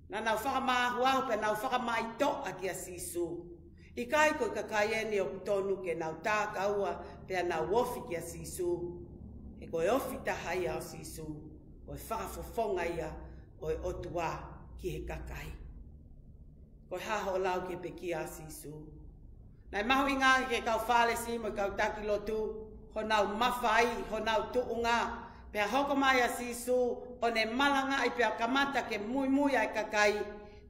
naʻa nau fakamāhuahu, pea nau fakamaitoʻa kia Sīsū. ʻIkai ko e kakai eni ʻoku tonu ke nau takaua, pea nau ofi kia Sīsū. He ko e ofi taha ia ʻo Sīsū, ko e fakafofonga ia ʻo e ʻOtua ki he kakai. Ko e hā hoʻo lau ki he pekia ʻa Sīsū? Naʻe mahuʻinga ki he kau Fālesi mo e kau taki lotu honau mafai, honau tuʻunga. Pea hoko mai ʻa Sīsū ʻo ne malangaʻi pea kamata ke muimui ʻa e kakai,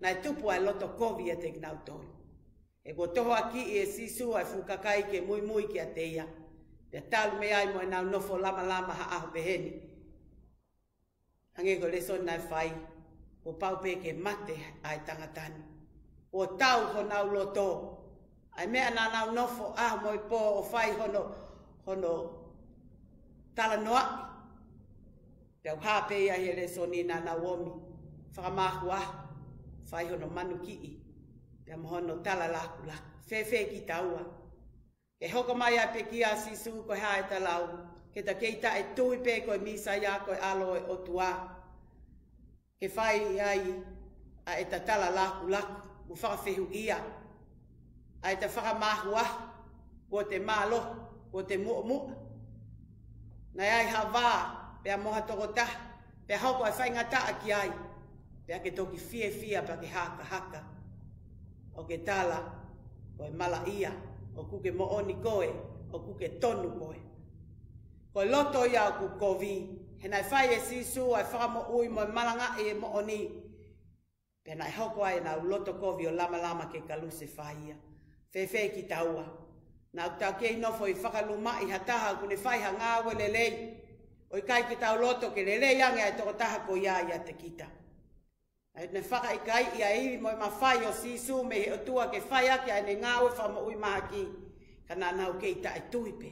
naʻe tupu ʻa e loto kovi ʻiate kinautolu. He kuo tohoakiʻi ʻe Sīsū ʻa e fuʻu kakai ke muimui kiate ia. Pea talu mei ai mo ʻenau nofo lamalama ha ʻaho pehē ni. Hangē ko e lēsoni naʻe fai, kuo pau pē ke mate ʻa e tangata ni. Kuo tau honau loto. ʻA e meʻa naʻa nau nofo ʻaho mo e pō ʻo fai hono, hono talanoaʻi. Pea ʻoku hā pē ia he lēsoni naʻa nau ōmi fakamāhuahu, fai hono manukiʻi, pea mo hono talalakulaku. Fēfē kitaua? Ke hoko mai ʻa e pekia ʻa Sīsū ko e hā ʻeta lau? Ke ta kei taʻetui pē ko e Mīsaia ko e ʻAlo ʻo e ʻOtua. Ke fai ai ʻa ʻeta talalakulaku, mo fakafehuʻia. ʻA ʻeta fakamāhuahu, kuo te mālohi, kuo te muʻomuʻa. Naʻe ʻi ai ha vā, pea mo ha tokotaha, pea hoko ʻa e faingataʻa ki ai, pea ke toki fiefia, pea ke hakahaka. ʻO ke tala, ko e malaʻia, ʻoku ke moʻoni koe, ʻoku ke tonu koe. Ko e loto ia ʻoku kovi. He naʻe fai ʻe Sīsū ʻa e fakamoʻui mo e malangaʻi e moʻoni. Pea naʻe hoko ai ʻenau loto kovi ʻo lamalama ke kalusefai ia. Fēfē kitaua? Naʻa tau kei nofo ʻi fakalumaʻi ha taha ʻoku ne fai ha ngāue lelei, ʻo ʻikai ke tau loto ke lelei ange ʻa e tokotaha ko ia ʻiate kita. ʻA ia naʻe fakaʻikaiʻi ʻa e ivi mo e mafai ʻo Sīsū mei he ʻOtua ke fai ʻaki ʻa ʻene ngāue fakamoʻui mahaki, ka naʻa nau kei taʻetui pē.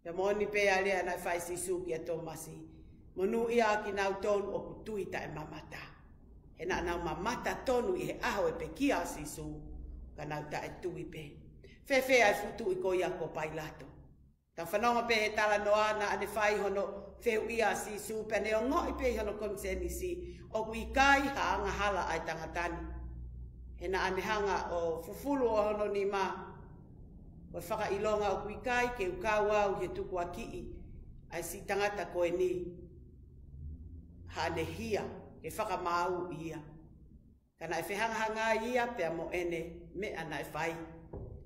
Pea moʻoni pē ʻa e lea naʻe fai ʻe Sīsū kia Tōmasi: Monūʻia ʻa kinautolu ʻoku tui taʻemamata. He naʻa nau mamata tonu ʻi he ʻaho ʻe pekia ʻa Sīsū, ka nau taʻetui pē. Fēfē ʻa e fuʻu tuʻi ko ia ko Pailato? Tau fanongo pē he talanoa naʻa ne fai hono fehuʻia ʻa Sīsū, pea ne ongoʻi pē ʻi hono konisēnisi ʻoku ʻikai ha angahala ʻa e tangata ni. He naʻa ne hanga ʻo fufulu ʻo hono nima, ko e fakaʻilonga ʻoku ʻikai ke u kau au ʻi he tukuakiʻi ʻa e siʻi tangata ko eni haʻane hia ke fakamāuʻi ia. Ka naʻe fehangahangai ia pea mo ʻene meʻa naʻe fai.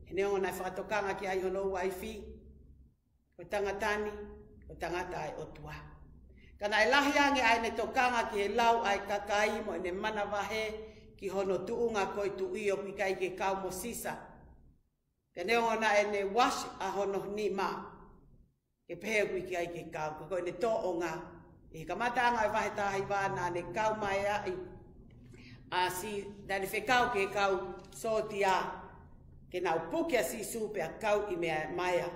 He neongo naʻe fakatokanga ki ai hono uaifi, ko e tangata ni ko e tangata ʻa e ʻOtua. Ka naʻe lahi ange ʻa ʻene tokanga ki he lau ʻa e kakai mo ʻene manavahē ki hono tuʻunga ko e tuʻi ʻoku ʻikai ke kau mo Sisa. Pea neongo naʻa ne wash ʻa hono nima, ke pehē ʻoku ʻikai ke kau, ka ko ʻene tōʻonga. ʻI he kamataʻanga ʻo e vahe taha hiva naʻa ne kau mai ai ʻa Sī-, naʻa ne fekau ki he kau sōtia ke nau puke ʻa Sīsū pea kau ʻi meʻa mai ia.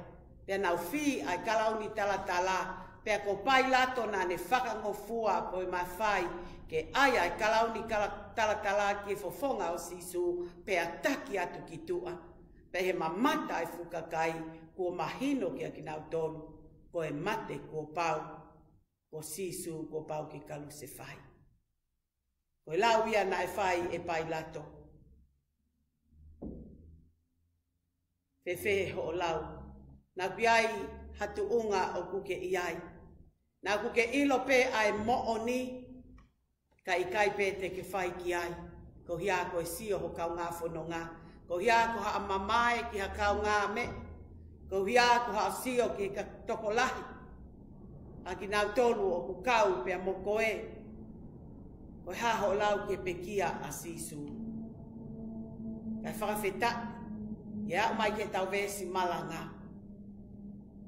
Pea nau fī ʻa e kalauni talatala, pea ko Pailato naʻa ne fakangofua ko e mafai ke ʻai ʻa e kalauni kala-, talatala ki he fofonga ʻo Sīsū, pea taki atu ki tuʻa. Pea ʻi he mamata ʻa e fuʻu kakai, kuo mahino kia kinautolu ko e mate kuo pau, ko Sīsū kuo pau ke kalusefai. Ko e lau ia naʻe fai ʻe Pailato: Fēfē hoʻo lau? Naʻa ku ʻi ai ha tuʻunga ʻoku ke ʻi ai. Naʻa ku ke ʻilo pē ʻa e moʻoni, ka ʻikai pē te ke fai ki ai. Ko e hā ko e sio ho kaungā fononga? Ko e hā ko haʻo mamae ki ha kaungāmeʻa? Ko e hā ko haʻo sio ki he tokolahi ʻa kinautolu ʻoku kau pea mo koe? Ko e hā hoʻo lau ki he pekia ʻa Sīsū? Kae fakafetaʻi, ʻi he aʻu mai ki heʻetau veesi malanga.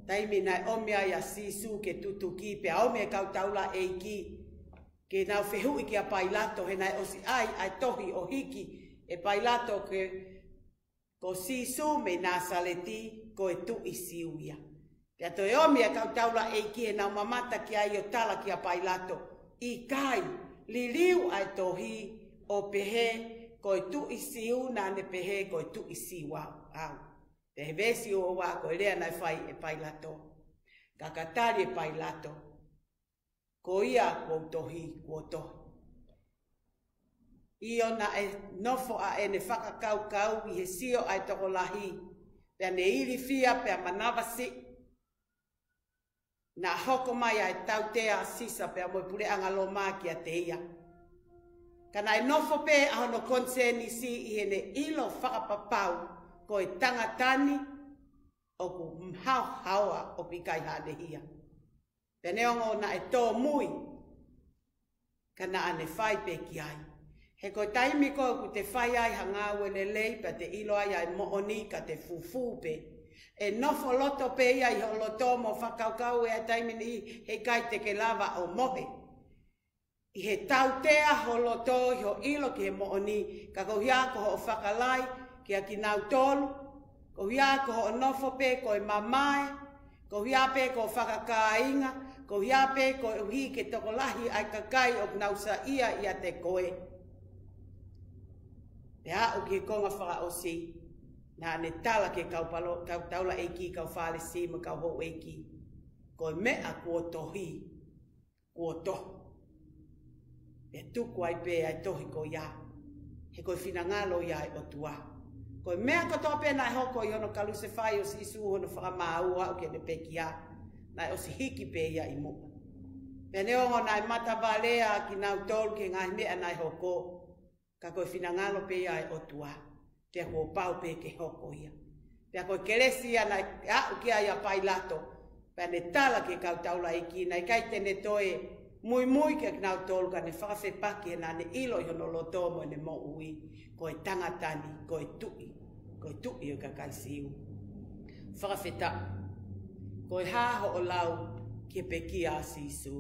Taimi naʻe ʻomi ai ʻa Sīsū ke tutuki, pea ʻomi e kau taulaʻeiki ke nau fehuʻi kia Pailato, he naʻe ʻosi ʻai ʻa e tohi ʻo hiki ʻe Pailato ke ko Sīsū mei Nāsaleti, ko e tuʻi Siu ia. Pea toe ʻomi e kau taulaʻeiki ʻenau mamata ki ai ʻo tala kia Pailato: ʻIkai, liliu ʻa e tohi ʻo pehē ko e tuʻi Siu, naʻa ne pehē ko e tuʻi Siu au. Pea he veesi ua ua ko e lea naʻe fai ʻe Pailato. Ka ka tali ʻe Pailato: Ko ia kuo u tohi, kuo tohi. ʻIo, naʻe nofo ʻa ʻene fakakaukau ʻi he sio ʻa e tokolahi, pea ne ilifia pea manavasiʻi. Naʻa hoko mai ʻa e tautea ʻa Sisa pea mo e puleʻanga Loma kiate ia. Ka naʻe nofo pē ʻa hono konisēnisi ʻi heʻene ʻilo fakapapau ko e tangata ni ʻoku haohaoa, ʻoku ʻikai haʻane hia. Pea neongo naʻe tōmui, ka naʻa ne fai pē ki ai. He ko e taimi ko ē ʻoku te fai ai ha ngāue lelei pea te ʻilo ai ʻa e moʻoni ka te fufū pē, ʻe nofo loto pē ia ʻi ho loto mo fakakaukau ʻe ʻa e taimi ni heʻikai te ke lava ʻo mohe. ʻI he tautea ho loto ʻi hoʻo ʻilo ki he moʻoni, ka ko e hā ko hoʻo fakalai kia kinautolu? Ko e hā ko hoʻo nofo pē ko e mamae? Ko e hā pē ko hoʻo fakakāinga? Ko e hā pē koeʻuhi ke tokolahi ʻa e kakai ʻoku nau saiʻia ʻiate koe? Pea aʻu ki he konga fakaʻosi, naʻa ne tala ki he kau palo-, kau taulaʻeiki, kau Fālesi mo e kau houʻeiki: Ko e meʻa kuo tohi, kuo tohi. Pea tuku ai pē ʻa e tohi ko ia, he ko e finangalo ia ʻo e ʻOtua. Ko e meʻa kotoa pē naʻe hoko ʻi hono kalusefai ʻo Sīsū, hono fakamāu, aʻu ki heʻene pekia, naʻe ʻosi hiki pē ia ʻi muʻa. Pea neongo naʻe matavalea kinautolu ki he ngaahi meʻa naʻe hoko, ka ko e finangalo pē ia ʻo e ʻOtua, pea kuo pau pē ke hoko ia. Pea ko e kelesi ia naʻe aʻu ki ai ʻa Pailato, Pea ne tala ki he kau taulaʻeiki, naʻe ʻikai te ne toe muimui kiate kinautolu, ka ne fakafepaki he naʻa ne ʻilo ʻi hono loto mo ʻene moʻui, ko e tangata ni, ko e tuʻi, ko e tuʻi ʻo e kakai Siu. Fakafetaʻi. Ko e hā hoʻo lau ki he pekia ʻa Sīsū?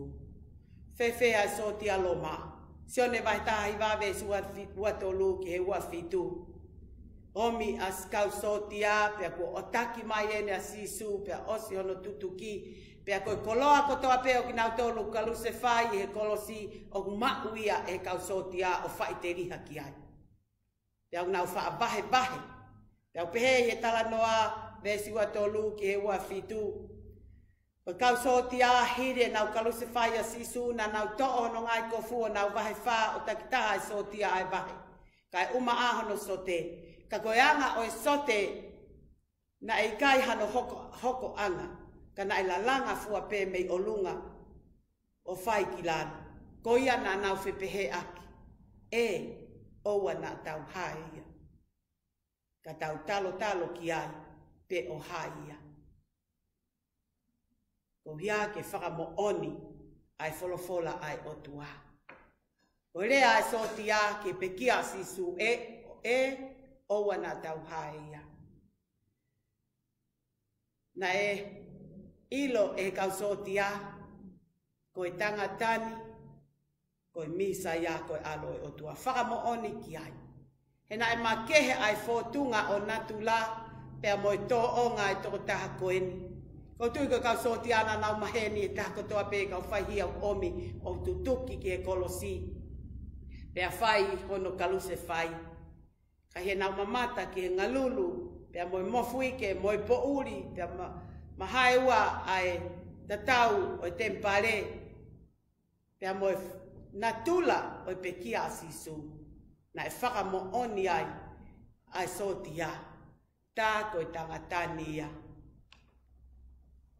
Fēfē ʻa e sōtia Loma? Sione vahe taha hiva veesi ua fi-, ua tolu ki he ua fitu. ʻOmi ʻa e kau sōtia, pea kuo ʻōtaki mai ʻeni ʻa Sīsū, pea ʻosi hono tutuki, pea ko e koloa kotoa pē ʻo kinautolu kalusefai ʻi he kolosi ʻoku maʻu ia ʻe he kau sōtia ʻo faʻiteliha ki ai. Pea ʻoku nau faʻa vahevahe. Pea ʻoku pehē ʻi he talanoa veesi ua tolu ki he ua fitu. Ko e kau sōtia hili ʻenau kalusefai ʻa Sīsū naʻa nau toʻo hono ngaahi kofu ʻo nau vahe fā ʻo takitaha ʻa e sōtia ʻa e vahe. Kae ʻumaʻā hono sote. Ka ko e anga ʻo e sote naʻe ʻikai hano hoko, hokoʻanga. Ka naʻe lalanga fua pē mei ʻolunga ʻo fai ki lalo. Ko ia naʻa nau fepehēʻaki. ʻE, ʻoua naʻa tau hae ia. Ka tau talotalo ki ai, pe ʻo hae ia. Ko ia ke fakamoʻoni ʻa e folofola ʻa e ʻOtua. Ko e lea ʻa e sōtia ki he pekia ʻa Sīsū ʻe, ʻe, ʻoua naʻa tau hae ia. Naʻe ʻilo ʻe he kau sōtia, ko e tangata ni, ko e Mīsaia, ko e ʻAlo ʻo e ʻOtua. Fakamoʻoni ki ai. He naʻe makehe ʻa e fōtunga ʻo natula, pea mo e tōʻonga ʻa e tokotaha ko eni. ʻOku ou tui ko e kau sōtia naʻa nau maheni he taha kotoa pē kau faihia ʻoku ʻomi ʻo tutuki ki he kolosi. Pea fai hono kalusefai. Ka ʻi heʻenau mamata ki he ngalulu, pea mo e mofuike, mo e poʻuli, pea ma-, mahae ua ʻa e tatau ʻo e temipale. Pea mo e natula ʻo e pekia ʻa Sīsū, naʻe fakamoʻoni ai ʻa e sōtia, tā ko e tangata ni ia,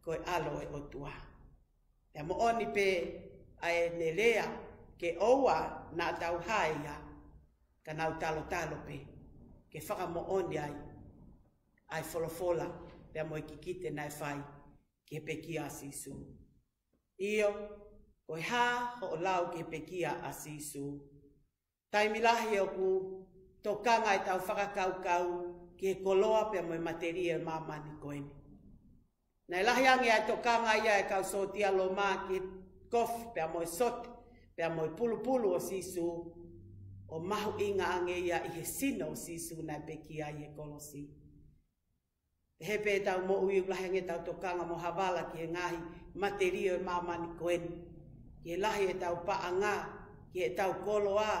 ko e ʻAlo ʻo e ʻOtua. Pea moʻoni pē ʻa ʻene lea ke ʻoua naʻa tau hae ia, ka nau talotalo pē, ke fakamoʻoni ai ʻa e folofola, pea mo e kikite naʻe fai ki he pekia ʻa Sīsū. ʻIo, ko e hā hoʻo lau ki he pekia ʻa Sīsū? Taimi lahi ʻoku tokanga ʻetau fakakaukau ki he koloa pea mo e matelie ʻo e māmani ko eni. Naʻe lahi ange ʻa e tokanga ia ʻa e kau sōtia Loma ki he kofu pea mo e sote, pea mo e pulupulu ʻo Sīsū, ʻo mahuʻinga ange ia ʻi he sino ʻo Sīsū naʻe pekia ʻi he kolosi. Pehē pē ʻetau moʻui, ʻoku lahi ange ʻetau tokanga mo havala ki he ngaahi matelie ʻo e māmani ko eni. Ki he lahi ʻetau paʻanga, ki heʻetau koloa,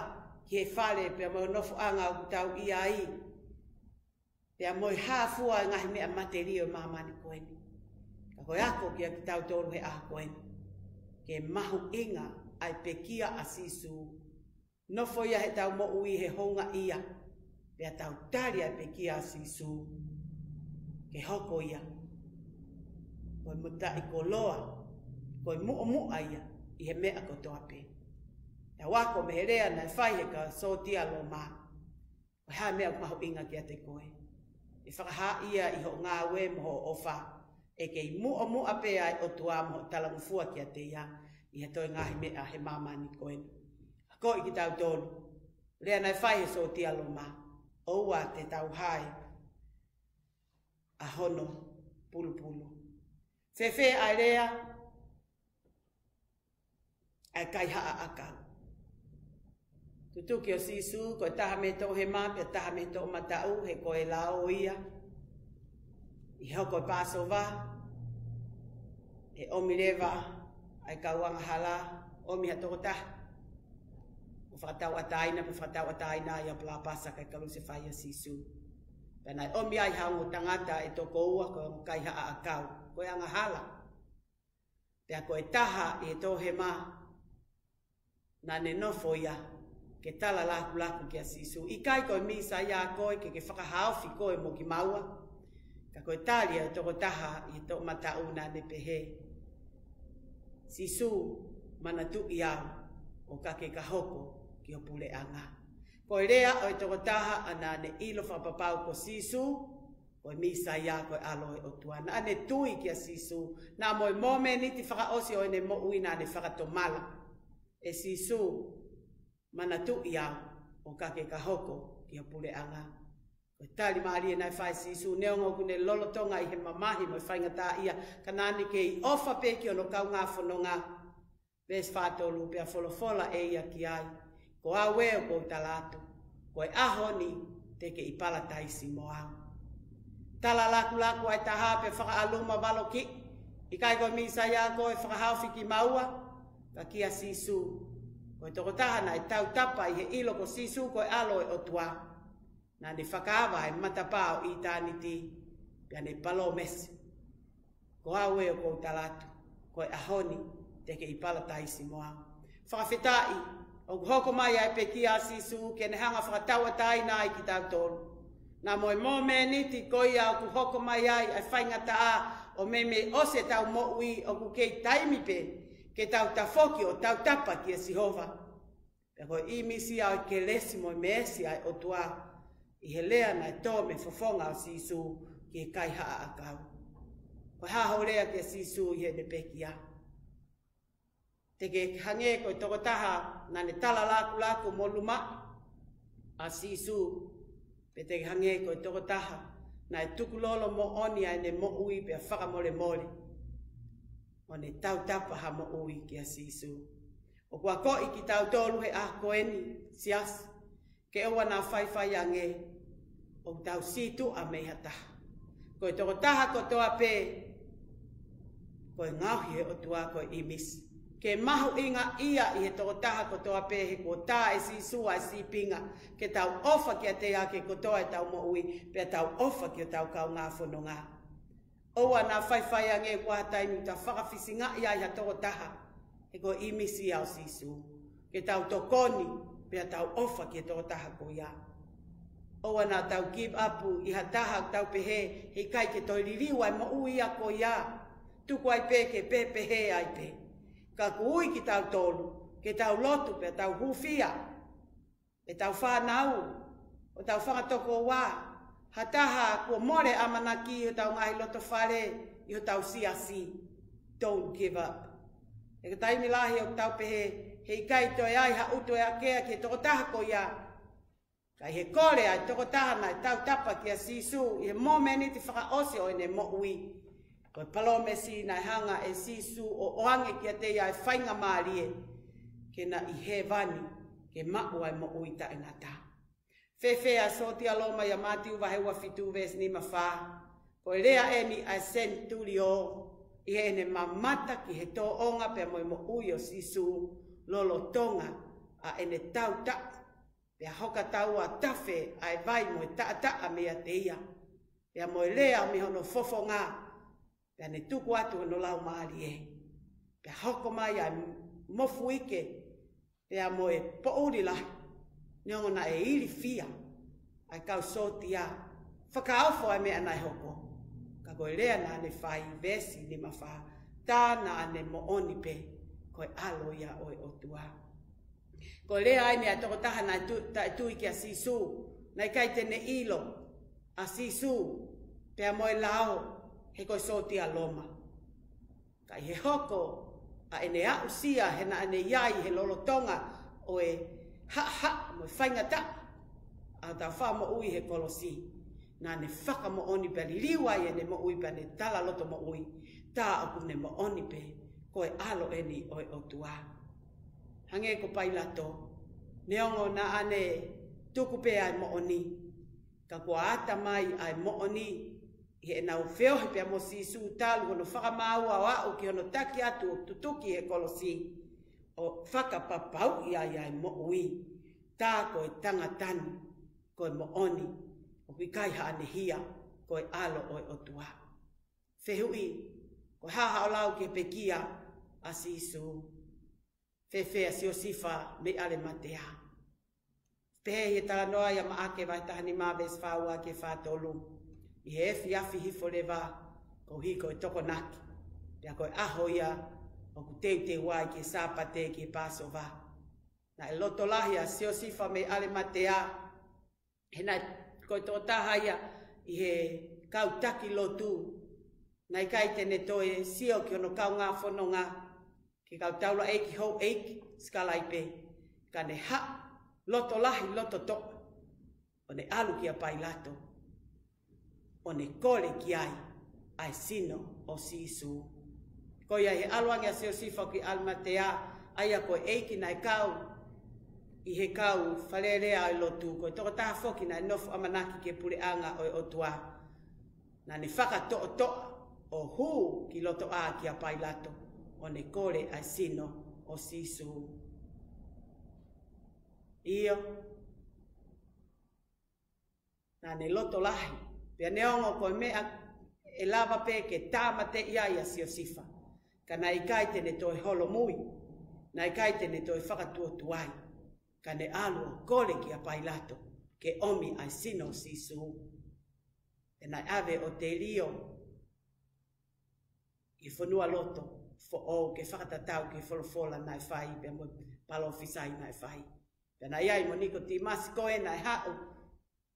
ki he fale pea mo e nofoʻanga ʻoku tau ʻi ai. Pea mo e hā fua e ngaahi meʻa matelie ʻo e māmani ko eni. Ka ko e ako kiate kitautolu he ʻaho ko eni, ke mahuʻinga ʻa e pekia ʻa Sīsū. Nofo ia heʻetau moʻui he houngaʻia, pea tau tali ʻa e pekia ʻa Sīsū, ke hoko ia ko e mataʻikoloa, ko e muʻomuʻa ia ʻi he meʻa kotoa pē. Tau ako mei he lea naʻe fai ʻe he kau sōtia Loma. Ko e hā e meʻa ʻoku mahuʻinga kiate koe? ʻE fakahā ia ʻi hoʻo ngāue mo hoʻo ʻofa. ʻE kei muʻomuʻa pē ʻa e ʻOtua mo hoʻo talangofua kiate ia ʻi he toe ngaahi meʻa he māmani ko eni. Akoʻi kitautolu, lea naʻe fai ʻe he sōtia Loma, ʻoua te tau hae ʻa hono pulupulu. Fēfē ʻa e lea ʻa e kaihaʻa ʻakau? Tutuki ʻo Sīsū, ko e taha mei he toʻohema, pea taha mei he toʻomataʻu, he ko e lao ia. ʻI he hoko e Pāsova, ʻe ʻomi leva ʻa e kau angahala, ʻomi ha tokotaha ʻo fakatauʻatāina, pea fakatauʻatāina ia ʻa Palāpasa kae kalusefai ʻa Sīsū. Pea naʻe ʻomi ai ha ongo tangata ʻe toko ua, ko e ongo kaihaʻa ʻakau, ko e angahala. Pea ko e taha ʻi he toʻohema, naʻa ne nofo ia ke tala lakulaku kia Sīsū. ʻIkai ko e Mīsaia koe, ke ke fakahaofi koe mo kimaua? Ka ko e tali ʻa e tokotaha ʻi he toʻomataʻu, naʻa ne pehē, Sīsū, manatuʻi au ʻo ka ke ka hoko ki ho puleʻanga. Ko e lea ʻo e tokotaha ʻa naʻa ne ʻilo fakapapau ko Sīsū ko e Mīsaia, ko e ʻAlo ʻo e ʻOtua. Naʻa ne tui kia Sīsū, naʻa mo e mōmeniti fakaʻosi ʻo ʻene moʻui naʻa ne fakatomala. ʻE Sīsū, manatuʻi au ʻo ka ke ka hoko ki ho puleʻanga. Ko e tali mālie naʻe fai ʻe Sīsū, neongo ʻoku ne lolotonga ʻi he mamahi mo e faingataʻaʻia, ka naʻa ne kei ʻofa pē ki hono kaungā fononga. Veesi fā tolu, pea folofola ʻe ia ki ai, ko au ē ʻoku ou tala atu, ko e ʻaho ni te ke ʻi Palataisi mo au. Tala lakulaku ʻa e taha pea fakaʻaluma valokiʻi, ʻikai ko e Mīsaia koe, fakahaofi kimaua, ka kia Sīsū, ko e tokotaha naʻe tautapa ʻi he ʻilo ko Sīsū ko e ʻAlo ʻo e ʻOtua. Naʻa ne fakaava e matapā ʻo ʻitāniti, pea ne palōmesi, ko au ē ʻoku ou tala atu, ko e ʻaho ni te ke ʻi Palataisi mo au. Fakafetaʻi, ʻoku hoko mai ʻa e pekia ʻa Sīsū ke ne hanga fakatauʻatāina ai kitautolu. Naʻa mo e mōmeniti ko ia ʻoku hoko mai ai ʻa e faingataʻa ʻo meimei ʻosi ʻetau moʻui, ʻoku kei taimi pē ke tau tafoki ʻo tautapa kia Sihova. Pea ko e ʻīmisi ia ʻo e kelesi mo e meesi ʻa e ʻOtua ʻi he lea naʻe tō mei he fofonga ʻo Sīsū ki he kaihaʻa ʻakau. Ko e hā hoʻo lea kia Sīsū ʻi heʻene pekia? Te ke hangē ko e tokotaha naʻa ne tala lakulaku mo luma ʻa Sīsū, pe te ke hangē ko e tokotaha naʻe tukulolo moʻoni ʻa ʻene moʻui pea fakamolemole, ʻo ne tautapa ha moʻui kia Sīsū. ʻOku akoʻi kitautolu he ʻaho ko eni, siasi, ke ʻoua naʻa faifai ange ʻoku tau sītuʻa mei ha taha. Ko e tokotaha kotoa pē, ko e ngaohi ʻe he ʻOtua ko e ʻīmisi. Ke mahuʻingaʻia ʻi he tokotaha kotoa pē he kuo tā ʻe Sīsū ʻa e sīpinga, ke tau ʻofa kiate ia ʻaki kotoa ʻetau moʻui, pea tau ʻofa ki hotau kaungā fononga. ʻOua naʻa faifai ange ʻoku ʻi ai ha taimi ʻoku tau fakafisingaʻi ai ha tokotaha, he ko e ʻīmisi ia ʻo Sīsū. Ke tau tokoni, pea tau ʻofa ki he tokotaha ko ia. ʻOua naʻa tau give up ʻi ha taha ʻoku tau pehē, heʻikai ke toe liliu ʻa e moʻui ia ko ia. Tuku ai pē ke pehē ai pē. Ka ʻoku ui kitautolu, ke tau lotu pea tau hūfia ʻetau fānau, ʻo tau fanga tokoua, ha taha kuo mole ʻamanaki ʻi hotau ngaahi loto fale, ʻi hotau siasi. Don't give up. He ko e taimi lahi ʻoku tau pehē, heʻikai toe ʻi ai ha ʻutu ʻe akea ki he tokotaha ko ia. Ka ʻi he kole ʻa e tokotaha naʻe tautapa kia Sīsū ʻi he mōmeniti fakaʻosi ʻo ʻene moʻui, ko e palōmesi naʻe hanga ʻe Sīsū ʻo ʻoange kiate ia ʻa e faingamālie ke na ʻi hēvani, ke maʻu ʻa e moʻui taʻengata. Fēfē ʻa e sōtia Loma ʻia Mātiu vahe ua fitu veesi nima fā? Ko e lea eni ʻa e senitulio ʻi heʻene mamata ki he tōʻonga pea mo e moʻui ʻo Sīsū lolotonga ʻa ʻene tautapa, pea hoka taua tafe ʻa e vai mo e taʻataʻa meiate ia, pea mo e lea mei hono fofonga, pea ne tuku atu hono laumālie, pea hoko mai ʻa e mofuike, pea mo e poʻuli lahi, neongo naʻe ilifia ʻa e kau sōtia, fakaofo ʻa e meʻa naʻe hoko. Ka ko e lea naʻa ne fai, veesi nima fā, tā naʻa ne moʻoni pē ko e ʻAlo ia ʻo e ʻOtua. Ko e lea eni ʻa e tokotaha naʻe tu-, taʻetui kia Sīsū, naʻe ʻikai te ne ʻilo ʻa Sīsū, pea mo e lao, he ko e sōtia Loma. Ka ʻi he hoko ʻa ʻene aʻusia he naʻa ne ʻi ai he lolotonga ʻo e haʻahaʻa mo e faingataʻa ʻa hotau Fakamoʻui he kolosi, naʻa ne fakamoʻoni pea liliu ai ʻene moʻui pea ne tala loto moʻui, tā ʻoku ne moʻoni pē ko e ʻAlo eni ʻo e ʻOtua. Hangē ko Pailato, neongo naʻa ne tuku pē ʻa e moʻoni, ka kuo ʻata mai ʻa e moʻoni ʻi heʻenau feohi pea mo Sīsū talu hono fakamaau ʻo aʻu ki hono taki atu ʻo tutuki he kolosi, ʻo fakapapauʻi ai ʻa e moʻui, tā ko e tangata ni, ko e moʻoni, ʻoku ʻikai haʻane hia, ko e ʻAlo ʻo e ʻOtua. Fehuʻi, ko e hā haʻo lau ki he pekia ʻa Sīsū? Fēfē ʻa Siosifa mei ʻAlematea? Pehē ʻi he talanoa ʻia Maʻake vahe taha nima veesi fā ua ki he fā tolu, ʻi he efiafi hifo leva, koeʻuhi ko e Tokonaki, pea ko e ʻaho ia ʻoku teuteu ai ki he Sāpate, ki he Pāsova, naʻe loto lahi ʻa Siosifa mei ʻAlematea, he naʻe ko e tokotaha ia ʻi he kau taki lotu, naʻe ʻikai te ne toe sio ki hono kaungā fononga, ki he kau taulaʻeiki houʻeiki sikalaipe, ka ne haʻu loto lahi, loto toʻa, ʻo ne ʻalu kia Pailato, ʻo ne kole ki ai ʻa e sino ʻo Sīsū. Ko ia he ʻalu ange ʻa Siosefa ki ʻAlimatea, ʻa ia ko e ʻeiki naʻe kau ʻi he kau fale alea ʻo e lotu, ko e tokotaha foki naʻe nofo ʻamanaki ki he puleʻanga ʻo e ʻOtua. Naʻa ne fakatoʻotoʻa ʻo hū ki lotoʻā kia Pailato, ʻo ne kole ʻa e sino ʻo Sīsū. ʻIo, naʻa ne loto lahi, pea neongo ko e meʻa ʻe lava pē ke tāmateʻi ai ʻa Siosefa, ka naʻe ʻikai te ne toe holomui, naʻe ʻikai te ne toe fakatuotuai, ka ne ʻalu ʻo kole kia Pailato ke ʻomi ʻa e sino ʻo Sīsū. Pea naʻe ʻave ʻo telio ʻi he fonualoto foʻou ke fakatatau ki he folofola naʻe fai, pea mo e palōfisai naʻe fai. Pea naʻe ʻi ai mo Nikotīmasi ko ē naʻe haʻu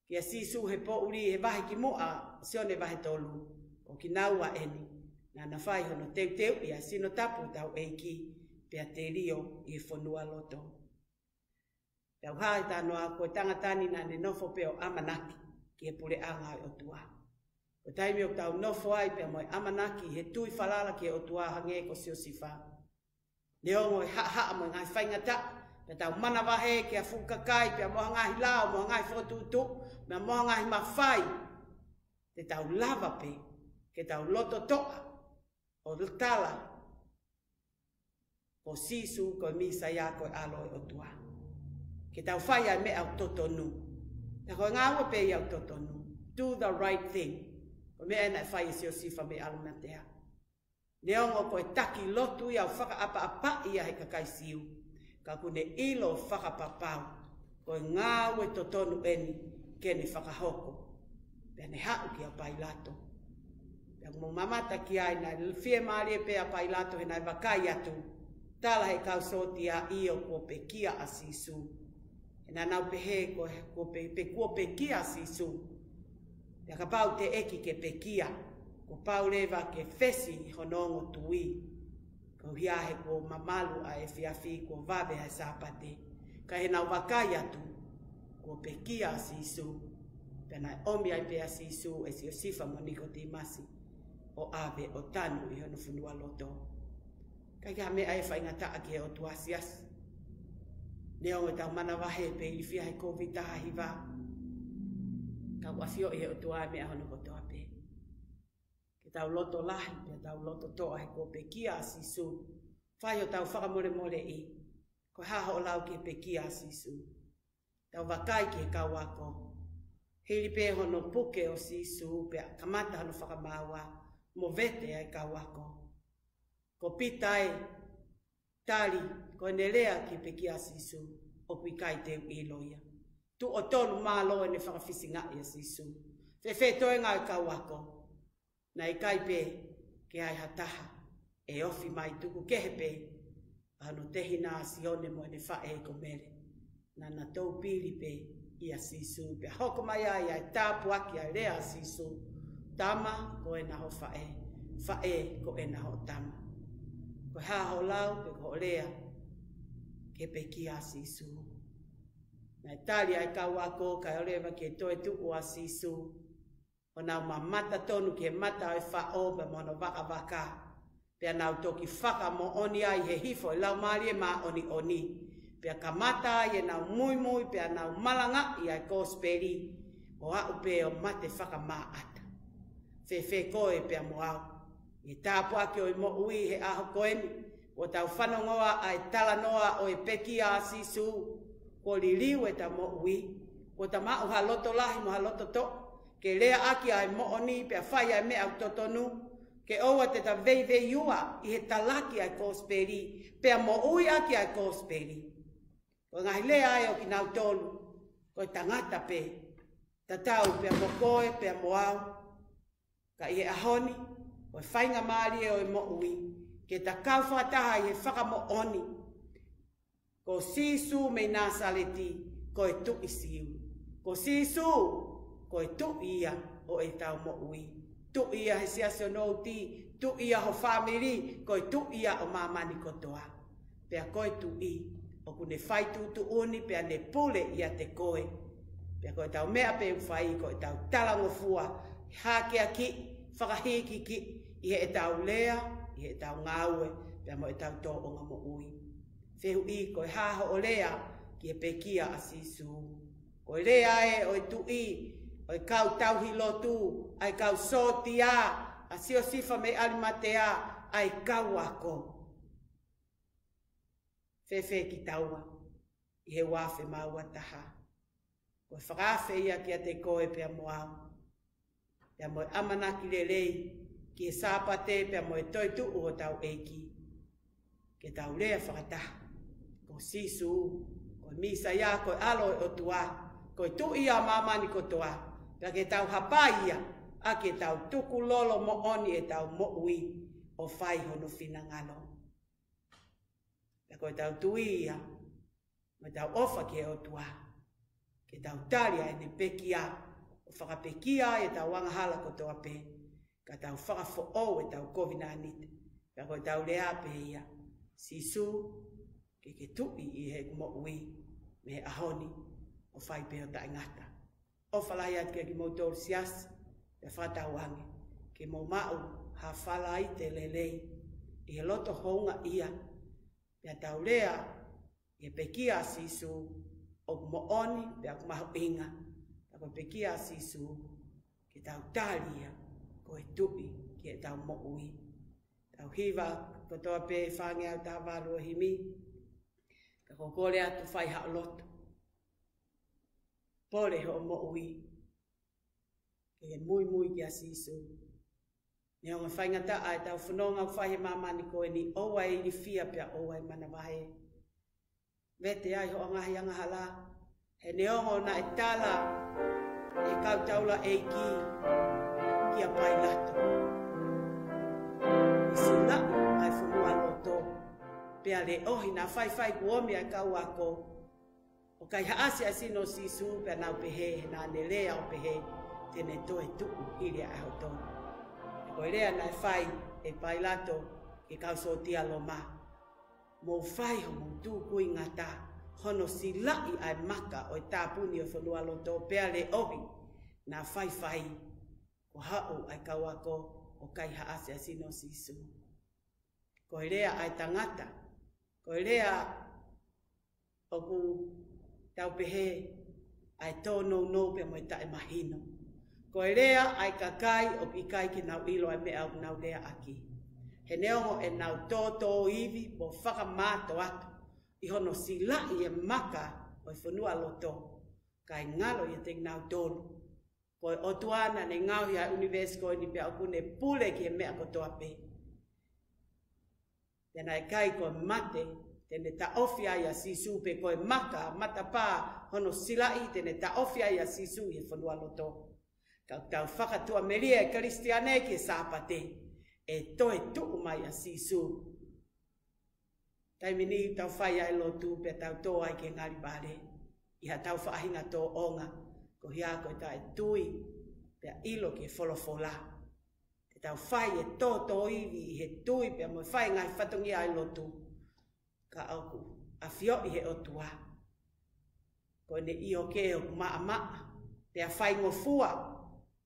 kia Sīsū he poʻuli he vahe kimuʻa, Sione vahe tolu, ko kinaua eni naʻa na fai hono teuteuʻi ʻa e sino tapu ʻo hotau ʻEiki, pea telio ʻi he fonualoto. Pea ʻoku hā ʻi he talanoa ko e tangata ni naʻa ne nofo pē ʻo ʻamanaki ki he puleʻanga ʻo e ʻOtua. Ko e taimi ʻoku tau nofo ai pea mo e ʻamanaki he tui falala ki he ʻOtua hangē ko Siosefa, neongo e haʻahaʻa mo e ngaahi faingataʻa, pea tau manavahē ki ha fuʻu kakai, pea mo ha ngaahi lao, mo ha ngaahi fokotuʻutuʻu, pea mo ha ngaahi mafai, te tau lava pē ke tau loto toʻa ʻo tala ko Sīsū ko e Mīsaia, ko e ʻAlo ʻo e ʻOtua. Ke tau fai ʻa e meʻa ʻoku totonu. Pea ko e ngāue pē ia ʻoku totonu. Do the right thing. Ko e meʻa ena naʻe fai ʻe Siosefa mei ʻAlimatea. Neongo ko e taki lotu ia ʻoku fakaʻapaʻapaʻi ia ʻe he kakai Siu, ka ʻoku ne ʻilo fakapapau ko e ngāue totonu eni ke ne fakahoko. Pea ne haʻu kia Pailato. Pea ʻoku mou mamata ki ai, naʻe fiemālie pē ʻa Pailato he naʻe vakai atu, tala ʻe he kau sōtia, ʻio, kuo pekia ʻa Sīsū. He naʻa nau pehē ko, kuo pe-, pe-, kuo pekia ʻa Sīsū, pea kapau teʻeki ke pekia, kuo pau leva ke fesi hono ongo tui, koeʻuhi he kuo mamalu ʻa e efiafi, kuo vave ʻa e Sāpate. Ka ʻi heʻenau vakai atu, kuo pekia ʻa Sīsū, pea naʻe ʻomi ai pē ʻa Sīsū ʻe Siosefa mo Nikotīmasi ʻo ʻave ʻo tanu ʻi hono fonualoto. ʻIkai ke ʻi ai ha meʻa ʻe faingataʻa ki he ʻOtua, siasi. Neongo ʻetau manavahē pē ʻi he ilifia he Kōviti taha hiva, ka ʻoku ʻafioʻi ʻe he ʻOtua ʻa e meʻa hono kotoa pē. Ke tau loto lahi, pea tau loto toʻa he kuo pekia ʻa Sīsū. Fai hotau fakamolemoleʻi. Ko e hā hoʻo lau ki he pekia ʻa Sīsū? Tau vakai ki he kau ako. Hili pē hono puke ʻo Sīsū, pea kamata hono fakamaau, movete ai e kau ako. Ko Pita ē, tali, ko ʻene lea ki he pekia ʻa Sīsū, ʻoku ʻikai te u ʻilo ia. Tuʻo tolu mālō ʻene fakafisingaʻi ʻa Sīsū. Fēfē toenga ʻo e kau ako? Naʻe ʻikai pē ke ʻi ai ha taha ʻe ofi mai, tuku kehe pē ʻa hono tehina ʻa Sione mo ʻene faʻē ko Mele. Naʻa na toupili pē ʻia Sīsū, pea hoko mai ai ʻa e tāpuaki ʻa e lea ʻa Sīsū: Tama, ko ena hoʻo faʻē. Faʻē, ko ena hoʻo tama. Ko e hā hoʻo lau pe ko hoʻo lea ki he pekia ʻa Sīsū? Naʻe tali ʻa e kau ako, kae ʻoua leva ke toe tuʻu ʻa Sīsū. ʻO nau mamata tonu ki he mata ʻo e faʻo pea mo hono vakavaka. Pea nau toki fakamoʻoni ai he hifo ʻa e Laumālie Māʻoniʻoni. Pea kamata ai ʻenau muimui, pea nau malangaʻi ʻa e kosipeli, ʻo aʻu pē ʻo mate fakamaʻata. Fēfē koe pea mo au? ʻI he tāpuaki ʻo e moʻui he ʻaho ko eni, kuo tau fanongoa ʻa e talanoa ʻo e pekia ʻa Sīsū. Kuo liliu ʻeta moʻui. Kuo ta maʻu ha loto lahi mo ha loto toʻa ke leaʻaki ʻa e moʻoni pea fai ʻa e meʻa ʻoku totonu. Ke ʻoua te ta veiveiua ʻi he talaki ʻa e kosipeli pea moʻui ʻaki ʻa e kosipeli. Ko e ngaahi lea ē ʻo kinautolu ko e tangata pē, tatau pea mo koe pea mo au. Ka ʻi he ʻaho ni, ko e faingamālie ʻo e moʻui ke ta kau fakataha ʻi he fakamoʻoni: Ko Sīsū mei Nāsaleti, ko e Tuʻi Siu. Ko Sīsū, ko e Tuʻi ia. ʻo ʻetau moʻui. Tuʻi ia he siasi ʻo Nouti, tuʻi ia ho fāmili, ko e tuʻi ia ʻo māmani kotoa. Pea ko e tuʻi ʻoku ne fai tuʻutuʻuni pea ne pule ʻiate koe. Pea ko ʻetau meʻa pē ʻoku fai ko ʻetau talangofua, hākeakiʻi, fakahīkiki ʻi heʻetau lea, ʻi heʻetau ngāue, pea mo ʻetau tōʻonga moʻui. Fehuʻi, ko e hā hoʻo lea ki he pekia ʻa Sīsū? Ko e lea ē ʻo e tuʻi, ʻo e kau tauhi lotu, ʻa e kau sōtia, ʻa Siosifa mei ʻAlimatea, ʻa e kau ako. Fēfē kitaua ʻi he ua afe mā ua taha? Ko e fakaafe ia kiate koe pea mo au. Pea mo e ʻamanaki lelei ki he Sāpate pea mo e toetuʻu hotau ʻEiki. Ke tau lea fakataha, ko Sīsū, ko e Mīsaia, ko e ʻAlo ʻo e ʻOtua, ko e tuʻi ʻa māmani kotoa. Pea ke tau hapai ia, ʻa ke tau tukulolo moʻoni ʻetau moʻui ʻo fai hono finangalo. Pea ko ʻetau tui ia, mo ʻetau ʻofa ki he ʻOtua, ke tau tali ʻa ʻene pekia, ʻo fakapekia ʻetau angahala kotoa pē, ka tau fakafoʻou ʻetau kovinānite. Pea ko ʻetau lea pē ia, Sīsū, ke ke tuʻi ʻi heʻeku moʻui mei he ʻaho ni ʻo fai pē ʻo taʻengata. ʻOfa lahi atu kiate kimoutolu siasi, pea fakatauange ke mou maʻu ha falaite lelei ʻi he loto houngaʻia, pea tau lea ʻi he pekia ʻa Sīsū ʻoku moʻoni pea ʻoku mahuʻinga. Pea ko e pekia ʻa Sīsū ke tau tali ia ko e tuʻi ki heʻetau moʻui. Tau hiva kotoa pē fāngeau taha valu ʻo e himi. Ka ko e kole atu, fai haʻo lotu. Pole hoʻo moʻui ke muimui kia Sīsū. Neongo e faingataʻa ʻetau fononga ʻoku fai he māmani ko eni, ʻoua ʻe ilifia pea ʻoua ʻe manavahē. Vete ai hoʻo ngaahi angahala, he neongo naʻe tala ʻe he kau taulaʻeiki kia Pailato, ʻe silaʻi ʻa e fonualoto, pea leʻohi. Naʻa faifai kuo ʻomi ʻa e kau ako ʻo kaihaʻasi ʻa e sino ʻo Sīsū, pea nau pehē, he naʻa ne lea ʻo pehē te ne toe tuʻu hili ʻa e ʻaho tolu. Ko e lea naʻe fai ʻe Pailato ki he kau sōtia Loma: Mou fai homou tūkuingata hono silaʻi ʻa e maka ʻo e tāpuni ʻo e fonualoto, pea leʻohi. Naʻa faifai kuo haʻu ʻa e kau ako ʻo kaihaʻasi ʻa e sino ʻo Sīsū. Ko e lea ʻa e tangata, ko e lea ʻoku tau pehē ʻa e tōnounou pea mo e taʻemahino. Ko e lea ʻa e kakai ʻoku ʻikai ke nau ʻilo ʻa e meʻa ʻoku nau leaʻaki. He neongo ʻenau tōtōivi mo fakamātoato ʻi hono silaʻi e maka ʻo e fonualoto, kae ngalo ʻiate kinautolu ko e ʻOtua naʻa ne ngaohi ʻa e ʻunivēsi ko eni pea ʻoku ne pule ki he meʻa kotoa pē. Pea naʻe ʻikai ko e mate te ne taʻofi ai ʻa Sīsū, pe ko e maka matapā hono silaʻi te ne taʻofi ai ʻa Sīsū ʻi he fonualoto. Ka ʻoku tau fakatuʻamelie ʻa e Kalisitiane ki he Sāpate, ʻe toe tuʻu mai ʻa Sīsū. Taimi ni tau fai ai e lotu pea tau tō ai ki he ngalivale ʻi haʻatau faʻahinga tōʻonga, koeʻuhi ko e taʻetui pea ʻilo ki he folofola. Te tau fai e tōtōivi ʻi he tui pea mo e fai e ngaahi fatongia ʻa e lotu, ka ʻoku ʻafioʻi ʻe he ʻOtua ko ʻene ʻioke ʻoku maʻamaʻa pea faingofua.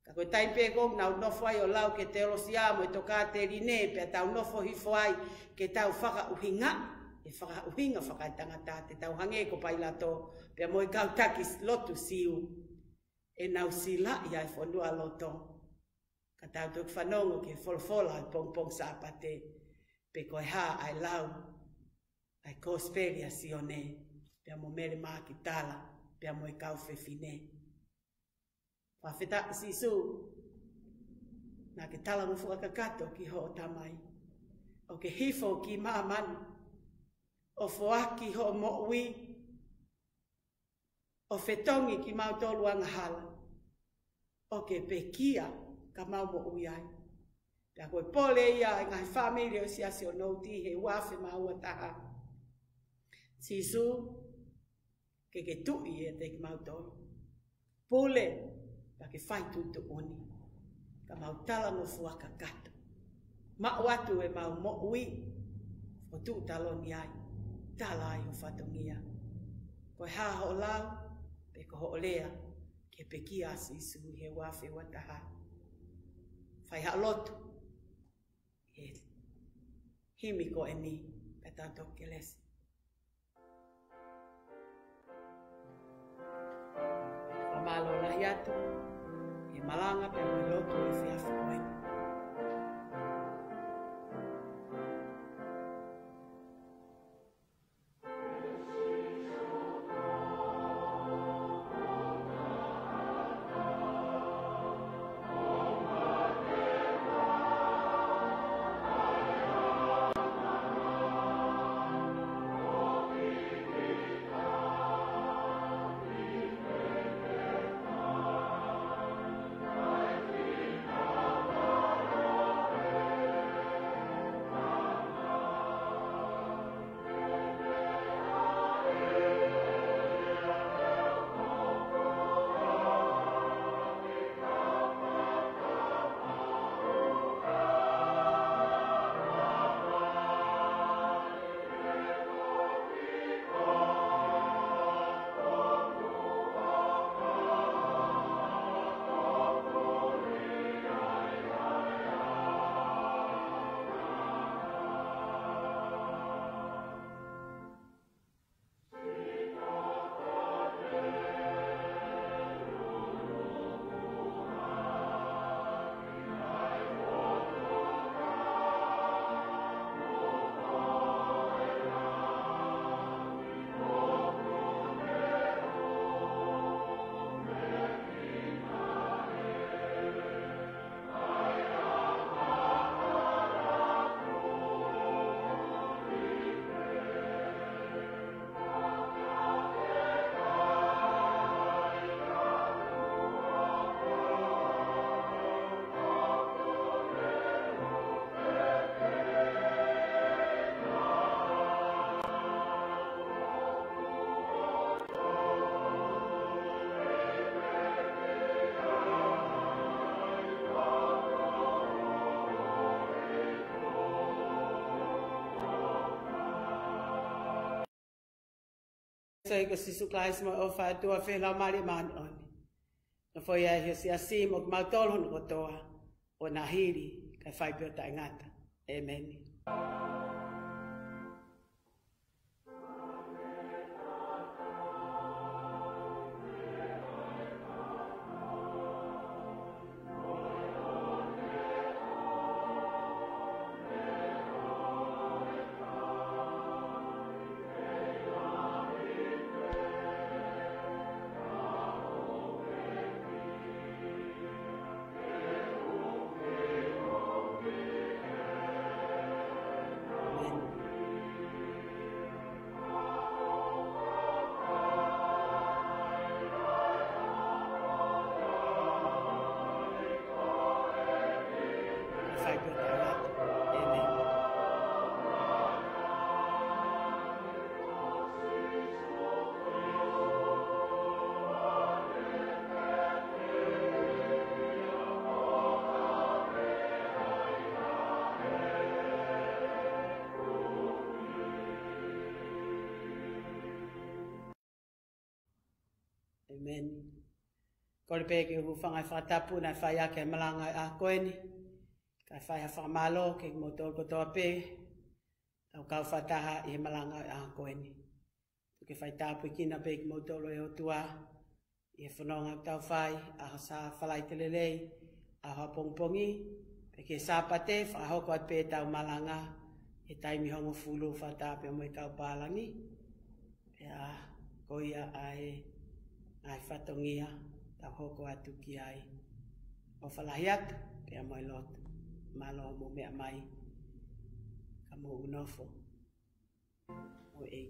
Ka ko e taimi pē ko ē ʻoku nau nofo ai ʻo lau ki he teolosia mo e tokāteline, pea tau nofo hifo ai ke tau fakaʻuhinga e fakaʻuhinga fakaetangata, te tau hangē ko Pailato pea mo e kau taki lotu Siu, ʻenau silaʻi ʻa e fonualoto. Ka tau toki fanongo ki he folofola ʻo e pongipongi Sāpate, pe ko e hā ʻa e lau ʻa e Kosipeli ʻa Sione pea mo Mele Makitala pea mo e kau fefine. Fakafetaʻi Sīsū, naʻa ke talangofua kakato ki hoʻo Tamai, ʻo ke hifo ki māmani ʻo foaki hoʻo moʻui, ʻo fetongi kimautolu angahala, ʻo ke pekia ka mau moʻui ai. Pea ko e pole ia ʻa e ngaahi fāmili ʻo e Siasi ʻo Nouti he ua afe mā ua taha. Sīsū, ke ke tuʻi ʻiate kimautolu. Pule, pea ke fai tuʻutuʻuni. Ka mau talangofua kakato. Maʻu atu ʻemau moʻui, fokotuʻu taloni ai, tala ai ho fatongia. Ko e hā hoʻo lau, pe ko hoʻo lea, ke pekia ʻa Sīsū he ua afe ua taha. Fai haʻo lotu, he himi ko eni, pea tau toki kelesi. Fakamālō lahi atu, he malanga pea mo e lotu he efiafi ko eni. Sai ko Sīsū Kalaisi mo e ʻofa ʻa e ʻOtua, feohi ʻa e Laumālie Māʻoniʻoni, nofoʻia ʻi he siasi mo kimautolu hono kotoa, ʻo na hili kae fai pē ʻo taʻengata. ʻĒmeni. ʻĒmeni. Kole pē ke u hūfanga he fakatapu naʻe fai ʻaki e malanga ʻo e ʻaho ko eni. Kae fai ha fakamālō kiate kimoutolu kotoa pē ʻoku tau kau fakataha ʻi he malanga ʻo e ʻaho ko eni. Tuku ke fai tāpuekina pē kimoutolu ʻe he ʻOtua ʻi he fononga ʻoku tau fai, ʻaho Sā-, Falaite Lelei, ʻaho ʻapongipongi, pea ki he Sāpate, fakahoko atu pē ʻetau malanga he taimi hongofulu fakataha pea mo e kau pālangi. Pea ko ia ʻa e ngaahi fatongia ʻoku tau hoko atu ki ai. ʻOfa lahi atu pea mo e lotu. Mālō hoʻomou meʻa mai. Ka mou nofo. ʻO e